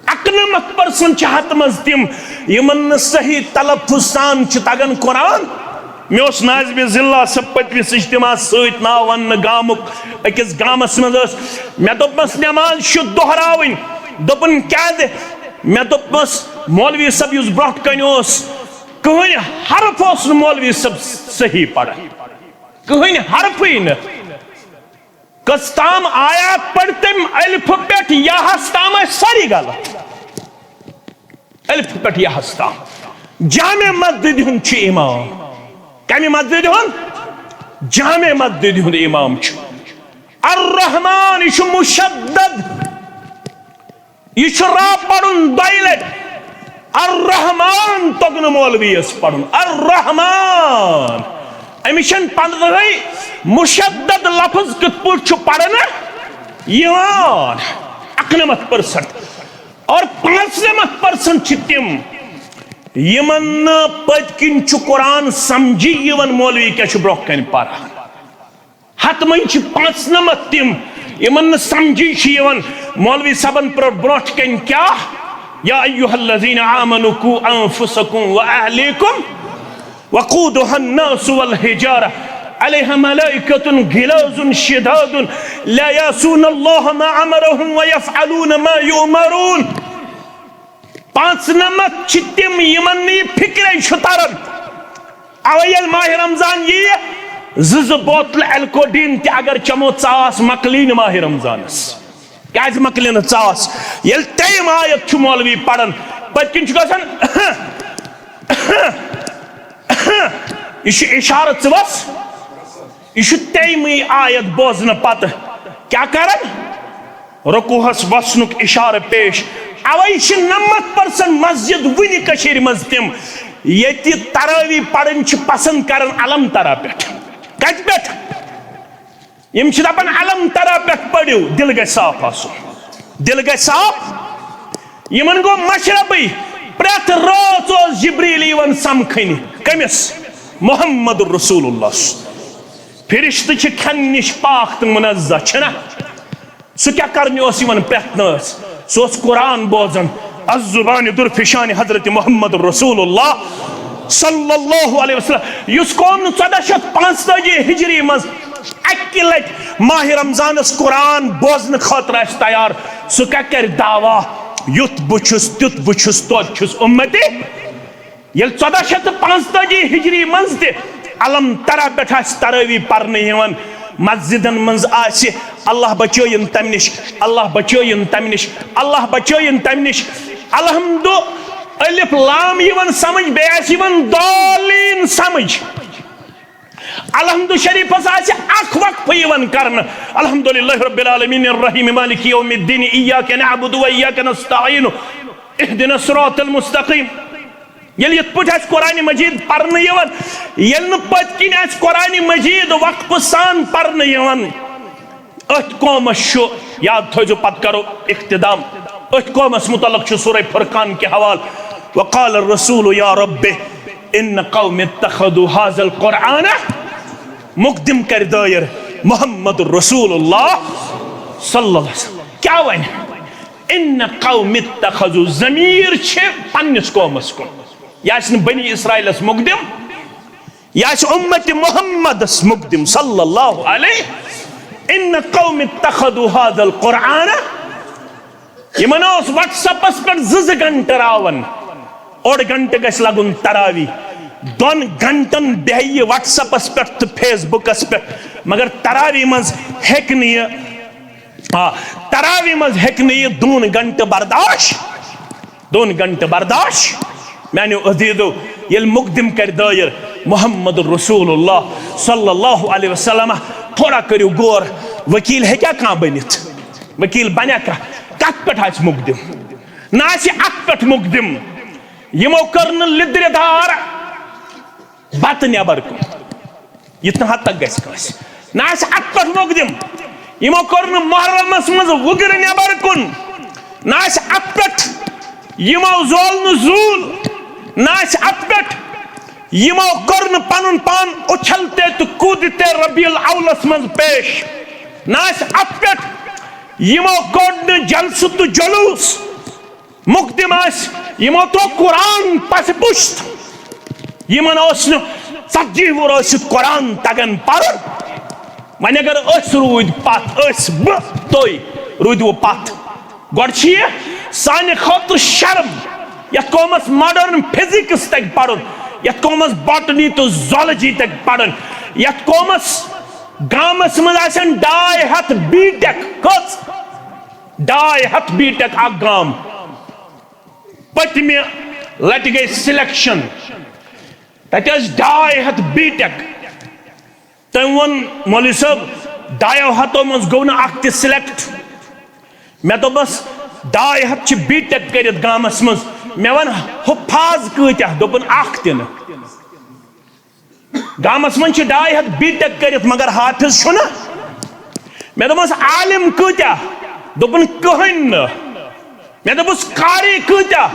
اَکنَمَتھ پرسنٹ چھِ ہتھ منٛز تِم یِمن نہٕ صحیح تلفظ سان چھُ تگان قرآن۔ مےٚ اوس ناظمِ ضلع صٲب پٔتمِس اجتماعس سۭتۍ ناو وننہٕ گامُک أکِس گامس منٛز ٲس۔ مےٚ دوٚپمس، نماز چھِ دۄہراوٕنۍ۔ دوٚپُن، کیازِ؟ مےٚ دوٚپمس، مولوی صٲب یُس برونٛٹھ کنہِ اوس، کٕہٕنۍ حرف اوس نہٕ مولوی صٲب صحیح پران، کٕہٕنۍ حرفٕے نہٕ۔ کٔژ تام آیات پٔرۍ تٔمۍ الفہٕ پٮ۪ٹھ یاہس تام، ٲسۍ سٲری غلط۔ الفہٕ پٮ۪ٹھ یاہس تام۔ جامع مسجدِ ہُنٛد چھُ امام۔ کمہِ مسجدِ ہُنٛد؟ جامع مسجدِ ہُنٛد امام چھُ۔ الرحمان، یہِ چھُ مشدد۔ یہِ چھُ را پرُن دۄیہِ لٹہِ۔ الرحمان توٚگ نہٕ مولویس پرُن۔ الرحمان۔ أمِس چھَنہٕ پنٛدہَے مشدد لفظ کِتھ پٲٹھۍ چھُ پرنہٕ یِوان۔ اَکنَمَتھ percent۔ اور پانٛژنَمَتھ percent چھِ تِم، یِمن نہٕ پٔتۍ کِنۍ چھُ قرآن سمجھی یِوان، مولوی کیٛاہ چھُ برونٛہہ کَنہِ پران۔ ہتہٕ منٛز چھِ پانٛژنَمَتھ تِم، یِمن نہٕ سمجھی چھِ یِوان، مولوی صٲبن پرٛو-، برونٛٹھ کَنہِ کیٛاہ؟ یا ایھا الذین آمنوا قوا انفسکم و اہلیکم وقودها الناس والحجارة علیها ملائکة غلاظ شداد لا یعصون اللہ ما امرهم ویفعلون ما یؤمرون۔ پانٛژنَمَتھ چھِ تِم، یِمن نہٕ یہِ فِکرے چھُ تران۔ اوے ییٚلہِ ماہِ رمضان یِیہِ، زٕ زٕ بوتلہٕ الکوڈین تہِ اگر چمو، ژاس مۄکلی نہٕ ماہِ رمضانس۔ کیازِ مۄکلہِ نہٕ ژاس؟ ییٚلہِ ترٛیٚیِم آیت چھُ مولوی پران، پٔتۍ کِنۍ چھُ گژھان، یہِ چھُ اشارٕ، ژٕ وَس۔ یہِ چھُ تیٚمٕے آیت بوزنہٕ پتہٕ کیٛاہ کران؟ رکوعس وسنُک اشارٕ پیش۔ اوے چھِ نَمَتھ percent مسجد وُنہِ کٔشیٖرِ منٛز تِم، ییٚتہِ تراوی پرٕنۍ چھِ پسند کران الم ترا پٮ۪ٹھ۔ کتہِ پٮ۪ٹھ؟ یِم چھِ دپان الم ترا پٮ۪ٹھ پٔرِو، دِل گژھِ صاف آسُن۔ دِل گژھِ صاف۔ یِمن گوٚو مشربٕے۔ پرٛٮ۪تھ رٲژ اوس جبریل یِوان سمکھٕنہِ۔ کٔمِس؟ محمد رسول اللہ۔ فرشتہٕ چھِ کھٮ۪نہٕ نِش پاک تہٕ منزہ، چھِنہ؟ سُہ کیٛاہ کرنہِ اوس یِوان پرٛٮ۪تھ نٲژ؟ سُہ اوس قرآن بوزان۔ از زبان درفشان حضرت محمد رسول اللہ صلی اللہ علیہ وسلم، یُس قوم نہٕ ژۄداہ شیٚتھ پانٛژتٲجی ہجری منٛز اکہِ لٹہِ ماہِ رمضانس قرآن بوزنہٕ خٲطرٕ آسہِ تیار، سُہ کیٛاہ کرِ دعویٰ، یُتھ بہٕ چھُس، تیُتھ بہٕ چھُس، توتہِ چھُس اُمتی؟ ییٚلہِ ژۄداہ شیٚتھ تہٕ پانٛژتٲجی ہجری منٛز تہِ الم ترا پٮ۪ٹھ آسہِ تراوی پرنہٕ یِوان، مسجدن منٛز آسہِ، اللہ بچٲیِن تمہِ نِش، اللہ بچٲیِن تمہِ نِش، اللہ بچٲیِن تمہِ نِش۔ الحمد، الف لام یِوان سمجھ، بیٚیہِ آسہِ یِوان دالین سمجھ۔ الحمد شریفس آسہِ اکھ وقفہٕ یِوان کرنہٕ، الحمدللہ رب العالمین الرحیم مالک یوم الدین، ایاک نعبد و ایاک نستعین، اہدنا الصراط المستقیم۔ ییٚلہِ یِتھ پٲٹھۍ آسہِ قرآن مجید پرنہٕ یِوان، ییٚلہِ نہٕ پٔتۍ کِنۍ آسہِ قرآن مجید وقفہٕ سان پرنہٕ یِوان، أتھۍ قومس چھُ، یاد تھٲیزیو، پتہٕ کرو اختتام، أتھۍ قومس متعلق چھُ سورہ فرقان کہِ حوالہٕ، وقال الرسول یا رب ان قوم اتخذوا هذا القرآن، مقدم کرِ دٲیر محمد رسول اللہ صلی اللہ علیہ وسلم۔ کیٛاہ وَنہِ؟ ان قوم اتخذوا، ضمیر چھِ پننِس قومس کُن۔ یہِ آسہِ نہٕ بنی اسرائیلس مقدم، یہِ آسہِ امت محمدس مقدم صلی اللہ علیہ۔ ان قوم اتخذوا هذا القرآن، یِمن اوس WhatsApp-س پٮ۪ٹھ زٕ زٕ گھنٹہٕ راوان، اوٚڑ گھنٹہٕ گژھِ لگُن تراوی، دۄن گھنٹن بیٚہہِ یہِ WhatsApp-س پٮ۪ٹھ تہٕ Facebook-س پٮ۪ٹھ، مگر تراوی منٛز ہیٚکہِ نہٕ یہِ، آ، تراوی منٛز ہیٚکہِ نہٕ یہِ دۄن گھنٹہٕ برداشت، دۄن گھنٹہٕ برداشت۔ میانیو عزیزو، ییٚلہِ مقدم کرِ دٲیر محمد رسول اللہ صلی اللہ علیہ وسلم، تھوڑا کٔرِو غور، وکیل ہیٚکیٛاہ کانٛہہ بٔنِتھ؟ وکیل بنیٛا کانٛہہ؟ کتھ پٮ۪ٹھ آسہِ مقدم؟ نہ آسہِ اتھ پٮ۪ٹھ مقدم۔ یِمو کٔر نہٕ لِدرِ دار بتہٕ نٮ۪بر کُن۔ یہِ تہٕ حد تک گژھِ کٲنٛسہِ۔ نہ آسہِ اتھ پٮ۪ٹھ مقدم۔ یِمو کوٚر نہٕ محرمس منٛز وُگرٕ نٮ۪بر کُن۔ نہ آسہِ اتھ پٮ۪ٹھ۔ یِمو زول نہٕ زوٗل۔ نہ آسہِ اتھ پٮ۪ٹھ۔ یِمو کوٚر نہٕ پنُن پان اُچھلتے تہٕ کودتے ربیع الاولس منٛز پیش۔ نہ آسہِ اتھ پٮ۪ٹھ۔ یِمو کوٚر نہٕ جلسہٕ تہٕ جلوٗس۔ مقدم ٲسۍ، یِمو ترٛوو قرآن پس پشت۔ یِمن اوس نہٕ ژتجی وُہُر ٲسِتھ قرآن تگان پرُن۔ وۄنۍ اگر أسۍ روٗدۍ پتھ، أسۍ، بہٕ، تُہۍ روٗدِوٕ پتھ۔ گۄڈٕ چھِ یہِ سانہِ خٲطرٕ شرم، یتھ قومس modern physics تگہِ پرُن، یتھ قومس botany تہٕ zoology تگہِ پرُن، یتھ قومس، گامس منٛز آسن ڈاے ہتھ B.Tech۔ کٔژ؟ ڈاے ہتھ B.Tech اکھ گام۔ پٔتمہِ لٹہِ گٔے selection، تتہِ ٲسۍ ڈاے ہتھ B.Tech۔ تٔمۍ ووٚن، "مولوی صٲب، ڈایو ہتو منٛز گوٚو نہٕ اکھ تہِ select۔" مےٚ دوٚپمس، "ڈاے ہتھ چھِ B.Tech کٔرِتھ گامس منٛز۔" مےٚ وَن حُفاظ کۭتیٛاہ؟ دوٚپُن، اَکھ تہِ نہٕ۔ گامَس منٛز چھِ ڈاے ہَتھ بی ٹیک کٔرِتھ، مگر حافظ چھُنہٕ۔ مےٚ دوٚپمَس، عالِم کۭتیٛاہ؟ دوٚپُن، کٕہٕنۍ نہٕ۔ مےٚ دوٚپُس، قاری کۭتیٛاہ؟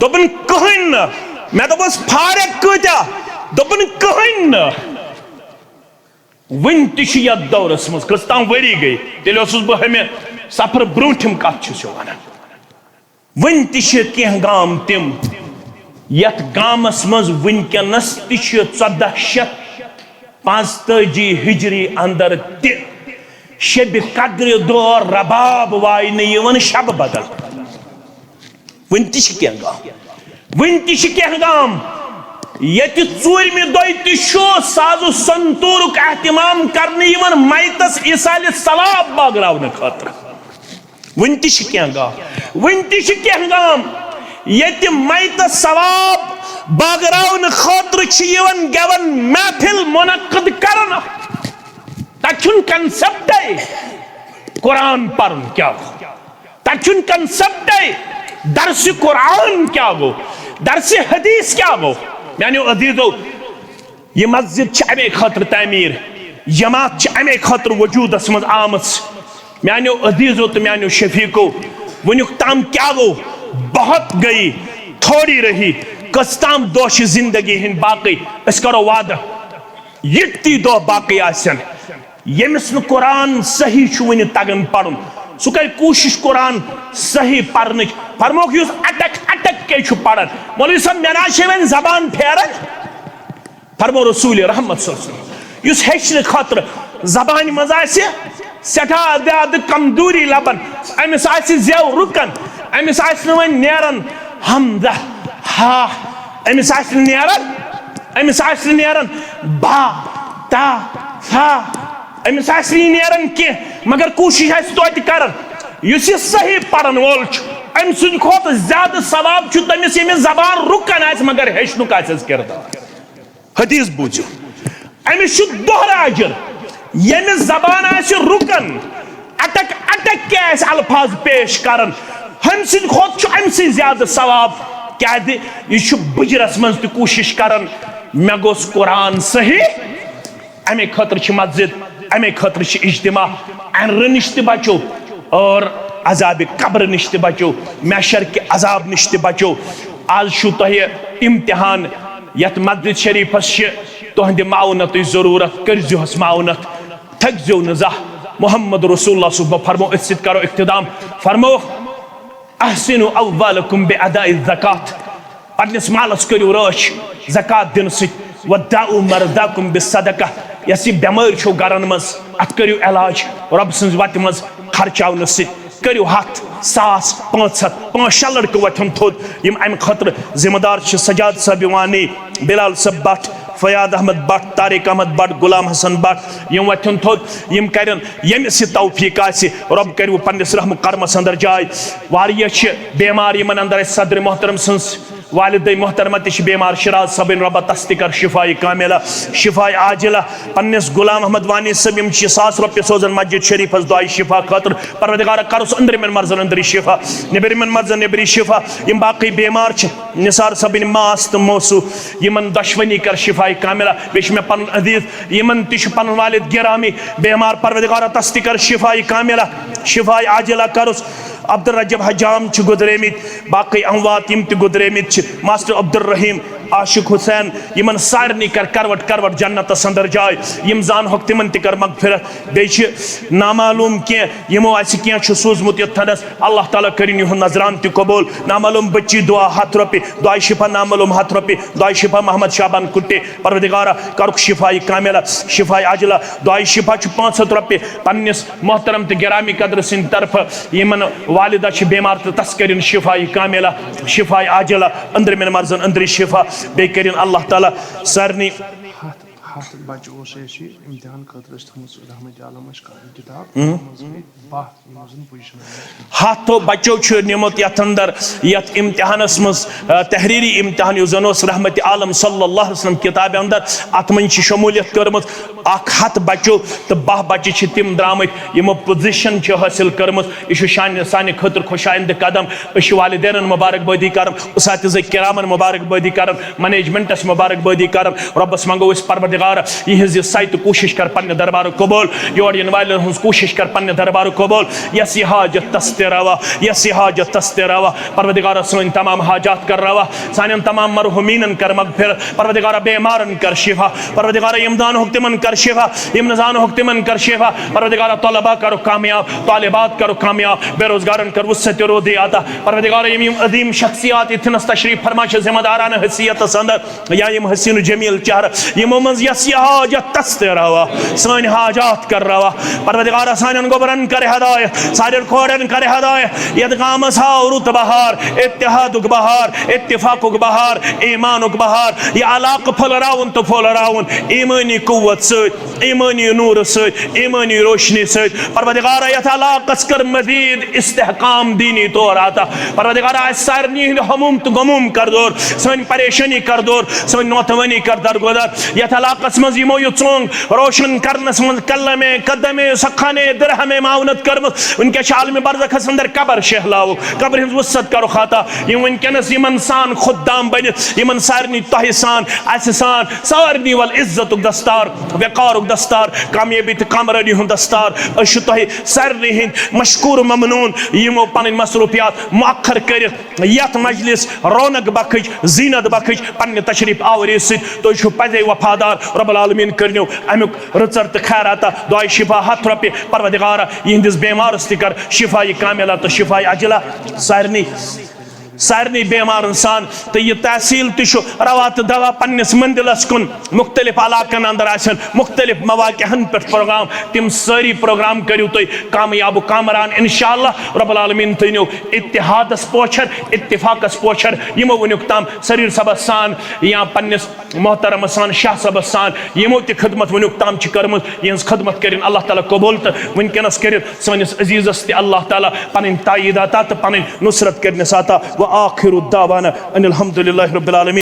دوٚپُن، کٕہٕنۍ نہٕ۔ مےٚ دوٚپُس، فارغ کۭتیٛاہ؟ دوٚپُن، کٕہٕنۍ نہٕ۔ وٕنہِ تہِ چھِ یَتھ دورَس منٛز، کٔژ تام ؤری گٔے، تیٚلہِ اوسُس بہٕ ہُمہِ سفرٕ برٛونٛٹھِم کَتھ چھُس یہِ وَنان۔ وٕنہِ تہِ چھِ کینٛہہ گام تِم، یَتھ گامَس منٛز وٕنکیٚنَس تہِ چھِ ژۄداہ شیٚتھ پانٛژتٲجی ہِجری اندر تہِ شبِ قدرِ دۄہ رباب واینہٕ یِوان، شب بدل۔ وٕنہِ تہِ چھِ کینٛہہ گام، وٕنہِ تہِ چھِ کینٛہہ گام، ییٚتہِ ژوٗرمہِ دۄہہِ تہِ چھُ ساز و سنتوٗرُک اہتمام کرنہٕ یِوان میتَس ایٖصالِ ثواب بٲگراونہٕ خٲطرٕ۔ وٕنہِ تہِ چھِ کینٛہہ گام، وٕنہِ تہِ چھِ کینٛہہ گام، ییٚتہِ میتَس ثواب بٲگراونہٕ خٲطرٕ چھِ یِوان گٮ۪وَن محفل منعقد کرنہٕ۔ تَتہِ چھُنہٕ concept-ے قرآن پَرُن کیٛاہ گوٚو، تَتہِ چھُنہٕ concept-ے درسِ قرآن کیٛاہ گوٚو، درسِ حدیث کیٛاہ گوٚو۔ میٛانیو عزیٖزو، یہِ مسجد چھِ اَمے خٲطرٕ تعمیٖر، جماعت چھِ اَمے خٲطرٕ وجوٗدَس منٛز آمٕژ۔ میٛانیو عزیٖزو تہٕ میٛانیو شفیقو، وٕنیُک تام کیٛاہ گوٚو؟ بہت گئی، تھوڑی رہی۔ کٔژ تام دۄہ چھِ زندگی ہٕنٛدۍ باقٕے؟ أسۍ کَرو وعدٕ، یِتی دۄہ باقٕے آسن، ییٚمِس نہٕ قرآن صحیح چھُ وٕنہِ تَگان پَرُن، سُہ کَرِ کوٗشِش قرآن صحیح پَرنٕچ۔ فرموکھ، یُس اَٹک اَٹک کے چھُ پَران، مولوی صٲب، مےٚ نہ حظ چھِ وۄنۍ زبان پھیران۔ فرمو رسول رحمت صلی اللہ علیہ وسلم، یُس ہیٚچھنہٕ خٲطرٕ زبانہِ منٛز آسہِ سٮ۪ٹھاہ زیادٕ کمزوری لبان، أمِس آسہِ زٮ۪و رُکان، أمِس آسہِ نہٕ وۄنۍ نیران ہمزہ، ہا، أمِس آسہِ نہٕ نیران، أمِس آسہِ نہٕ نیران با، تا، ثا، أمِس آسہِ نہٕ یہِ نیران کینٛہہ، مگر کوٗشِش آسہِ توتہِ کران۔ یُس یہِ صحیح پرن وول چھُ، أمۍ سٕنٛدِ کھۄتہٕ زیادٕ ثواب چھُ تٔمِس، ییٚمِس زبان رُکان آسہِ مگر ہیٚچھنُک آسٮ۪س کردار۔ حدیث بوٗزِو، أمِس چھُ دۄہرٕ اجر۔ ییٚمِس زبان آسہِ رُکن، اٹک اٹک کے آسہِ الفاظ پیش کران، ہُمہِ سٕنٛدِ کھۄتہٕ چھُ أمۍ سٕے زیادٕ ثواب۔ کیازِ؟ یہِ چھُ بُجرس منٛز تہِ کوٗشِش کران، مےٚ گوٚژھ قرآن صحیح۔ امے خٲطرٕ چھِ مسجد، امے خٲطرٕ چھِ اجتماع۔ انرٕ نِش تہِ بچو اور عذابِ قبر نِش تہِ بچو، محشر کہِ عذاب نِش تہِ بچو۔ آز چھُو تۄہہِ امتحان، یتھ مسجد شریفس چھِ تُہنٛدِ معاونتٕچ ضروٗرت، کٔرۍزِہوس معاونت، تھٔکزیو نہٕ زانٛہہ۔ محمد رسول اللہ صُبح فرمو، أتھۍ سۭتۍ کرو اختتام۔ فرمو، احسنوا اموالکم باداء الزکات، پننِس مالس کٔرِو رٲچھ زکات دِنہٕ سۭتۍ۔ وداؤ مرضاکم بالصدقہ، یۄس یہِ بٮ۪مٲرۍ چھو گرن منٛز، اتھ کٔرِو علاج رۄب سٕنٛز وتہِ منٛز خرچاونہٕ سۭتۍ۔ کٔرِو ہتھ، ساس، پانٛژھ ہتھ، پانٛژھ شےٚ لڑکہٕ وۄتھن تھوٚد، یِم امہِ خٲطرٕ ذمہٕ دار چھِ۔ سجاد صٲب وانی، بلال صٲب بٹ، فیاض احمد بٹ، طارق احمد بٹ، غلام حسن بٹ، یِم وۄتھن تھوٚد، یِم کرن، ییٚمِس یہِ توفیق آسہِ، رۄب کٔرِو پننِس رحم و کرمس اندر جاے۔ واریاہ چھِ بیمار، یِمن اندر اسہِ صدر محترم سٕنٛز والدہ محترمہ تہِ چھِ بیمار، شیراز صٲبٕنۍ، رۄبہ تس تہِ کر شفاء کاملہ، شفاء عاجلہ۔ پننِس غلام احمد وانی صٲب، یِم چھِ ساس رۄپیہِ سوزان مسجد شریفس دعائے شفا خٲطرٕ۔ پروردگارا، کرُس أنٛدرِمٮ۪ن مرضن أنٛدری شفا، نیٚبرِمٮ۪ن مرضن نیٚبری شفا۔ یِم باقٕے بیمار چھِ، نثار صٲبٕنۍ ماس تہٕ موسو، یِمن دۄشوٕنی کر شفاء کاملہ۔ بیٚیہِ چھُ مےٚ پنُن عزیز، یِمن تہِ چھُ پنُن والد گرامی بیمار، پروردگارا، تس تہِ کر شفاء کاملہ، شفاء عاجلہ کرُس۔ عبدالرجب حجام چھِ گُزریمٕتۍ، باقٕے اموات یِم تہِ گُزریمٕتۍ چھِ، ماسٹر عبدالرحیم، عاشق حسین، یِمن سارنٕے کر کروٹ کروٹ جنتس اندر جاے۔ یِم زانہوکھ تِمن تہِ کر مغفرت۔ بیٚیہِ چھِ نامعلوم کینٛہہ، یِمو آسہِ کینٛہہ چھُ سوٗزمُت یوٚتتھنس، اللہ تعالیٰ کٔرِن یِہُنٛد نذران تہِ قبول۔ نامعلوم بچی دعا ہتھ رۄپیہِ، دعائے شفا نامعلوم ہتھ رۄپیہِ، دعائے شفا محمد شعبان کُٹے، پروردگارا کرُکھ شفاء کاملہ، شفاء عاجلہ۔ دعائے شفا چھُ پانٛژھ ہتھ رۄپیہِ پننِس محترم تہٕ گرامی قدر سٕنٛدِ طرفہٕ۔ یِمن والدہ چھِ بیمار تہٕ تس کٔرِن شفاء کاملہ، شفاء عاجلہ، أنٛدرِمٮ۪ن مرضن أنٛدری شفا۔ بیٚیہِ کٔرِن اللہ تعالیٰ سارنٕے ہتھ بچہٕ اوس اَسہِ یہِ امتحان خٲطرٕ اَسہِ تھٲومٕژ رحمت عالم اَسہِ کَرٕنۍ کِتاب، اَتھ منٛز گٔے باہ یِم زَن پُزِشن ٲسۍ۔ ہتھ بچو چھُ نیومُت یتھ اندر، یتھ امتحانس منٛز، آ، تحریری امتحان یُس زن اوس رحمت عالم صلی اللہ علیہ وسلم کتابہِ اندر، اتھ منٛز چھِ شمولیت کٔرمٕژ اکھ ہتھ بچو، تہٕ باہ بچہِ چھِ تِم درامٕتۍ یِمو پُزِشن چھِ حٲصِل کٔرمٕژ۔ یہِ چھُ شانہِ، سانہِ خٲطرٕ خۄش آیندٕ قدم۔ أسۍ چھِ والدینن مبارک بٲدی کران، اساتذہ کرامن مبارک بٲدی کران، منیجمنٹس مبارک بٲدی کران۔ رۄبس منٛگو أسۍ، پروردگار، یِہنٛز یہِ سعی تہٕ کوٗشش کر پننہِ دربارُک قبول، یور یِنہٕ والٮ۪ن ہٕنٛز کوٗشش کر پننہِ دربارُک قبول۔ یۄس یہِ حاجت تس تہِ روا، یۄس یہِ حاجت تس تہِ روا۔ پروردگار، سٲنۍ تمام حاجات کر روا، سانٮ۪ن تمام مرحومینن کر مغفرت۔ پروردگار، بیمارن کر شفا۔ پروردگار، یِم زانہوکھ تِمن کر شفا، یِم نہٕ زانہوکھ تِمن کر شفا۔ پروردگار، طلبہ کرُکھ کامیاب، طالبات کرُکھ کامیاب، بے روزگارن کر وسعت روزی عطا۔ پروردگار، یِم یِم عظیم شخصیات یتھنس تشریف فرما چھِ ذمہ دارانہ حیثیتس اندر، یا یِم حسین و جمیل چہرٕ، یِمو منٛز یۄس یہِ حاجت تس تہِ روا، سٲنۍ حاجات کر روا۔ پروردگارا، سانٮ۪ن گوبرن کر ہدایت، سانٮ۪ن کورٮ۪ن کر ہدایت۔ یتھ گامس ہاو رُت بہار، اتحادُک بہار، اتفاقُک بہار، ایمانُک بہار۔ یہِ علاقہٕ پھٔلراوُن تہٕ پھٔلراوُن ایمٲنی قوت سۭتۍ، ایمٲنی نوٗرٕ سۭتۍ، ایمٲنی روشنی سۭتۍ۔ پروردگارا، یتھ علاقس کر مزید استحکام دینی طور عطا۔ پروردگارا، اسہِ سارنٕے ہٕنٛدۍ ہموم تہٕ غموم کر دور، سٲنۍ پریشٲنی کر دور، سٲنۍ نوتوٲنی کر درگُدر۔ یتھ علاقس منٛز یِمو یہِ ژونگ روشن کرنس منٛز قلمے، قدمے، سخانے، درہمے معاونت کٔرمٕژ، وٕنکیٚس چھِ عالمِ برزخس اندر قبر شیہلاوُکھ، قبرِ ہٕنٛز وسعت کرُکھ عطا۔ یِم وٕنکیٚنس یِمن سان خدام بٔنِتھ، یِمن سارنٕے تۄہہِ سان، اسہِ سان، سارنٕے ول عزتُک دستار، وقارُک دستار، کامیٲبی تہٕ کامرٲنی ہُنٛد دستار۔ أسۍ چھِ تۄہہِ سارنٕے ہٕنٛدۍ مشکور ممنون، یِمو پنٕنۍ مصروفیات مؤخر کٔرِتھ یتھ مجلس رونق بخش، زینت بخش پننہِ تشریف آوری سۭتۍ۔ تُہۍ چھِو پزے وفادار۔ رب العالمین کٔرنیو امیُک رٕژر تہٕ خیراتہ دعائے شفا ہتھ رۄپیہِ۔ پروردگارا، یِہنٛدِس بیمارس تہِ کر شفا کاملہ تہٕ شفا عاجلہ۔ سارنٕے، سارنٕے بیمارن سان۔ تہٕ یہِ تحصیل تہِ چھُ روا تہٕ دوا پننِس مندلس کُن۔ مختلف علاقن اندر آسن مختلف مواقعن پٮ۪ٹھ پروگرام، تِم سٲری پروگرام کٔرِو تُہۍ کامیاب و کامران انشاءاللہ۔ رب العالمین تھٲینو اتحادس پوچھر، اتفاقس پوچھر۔ یِمو وٕنیُک تام سریٖر صٲبس سان یا پننِس محترمس سان، شاہ صٲبس سان، یِمو تہِ خدمت وٕنیُک تام چھِ کٔرمٕژ، یِہٕنٛز خدمت کٔرِن اللہ تعالیٰ قبول تہٕ وٕنکیٚنس کٔرِن سٲنِس عزیزس تہِ اللہ تعالیٰ پنٕنۍ تائید عطا تہٕ پنٕنۍ نصرت کٔرنس عطا۔ وآخر دعوانا ان الحمد للہ رب العالمین۔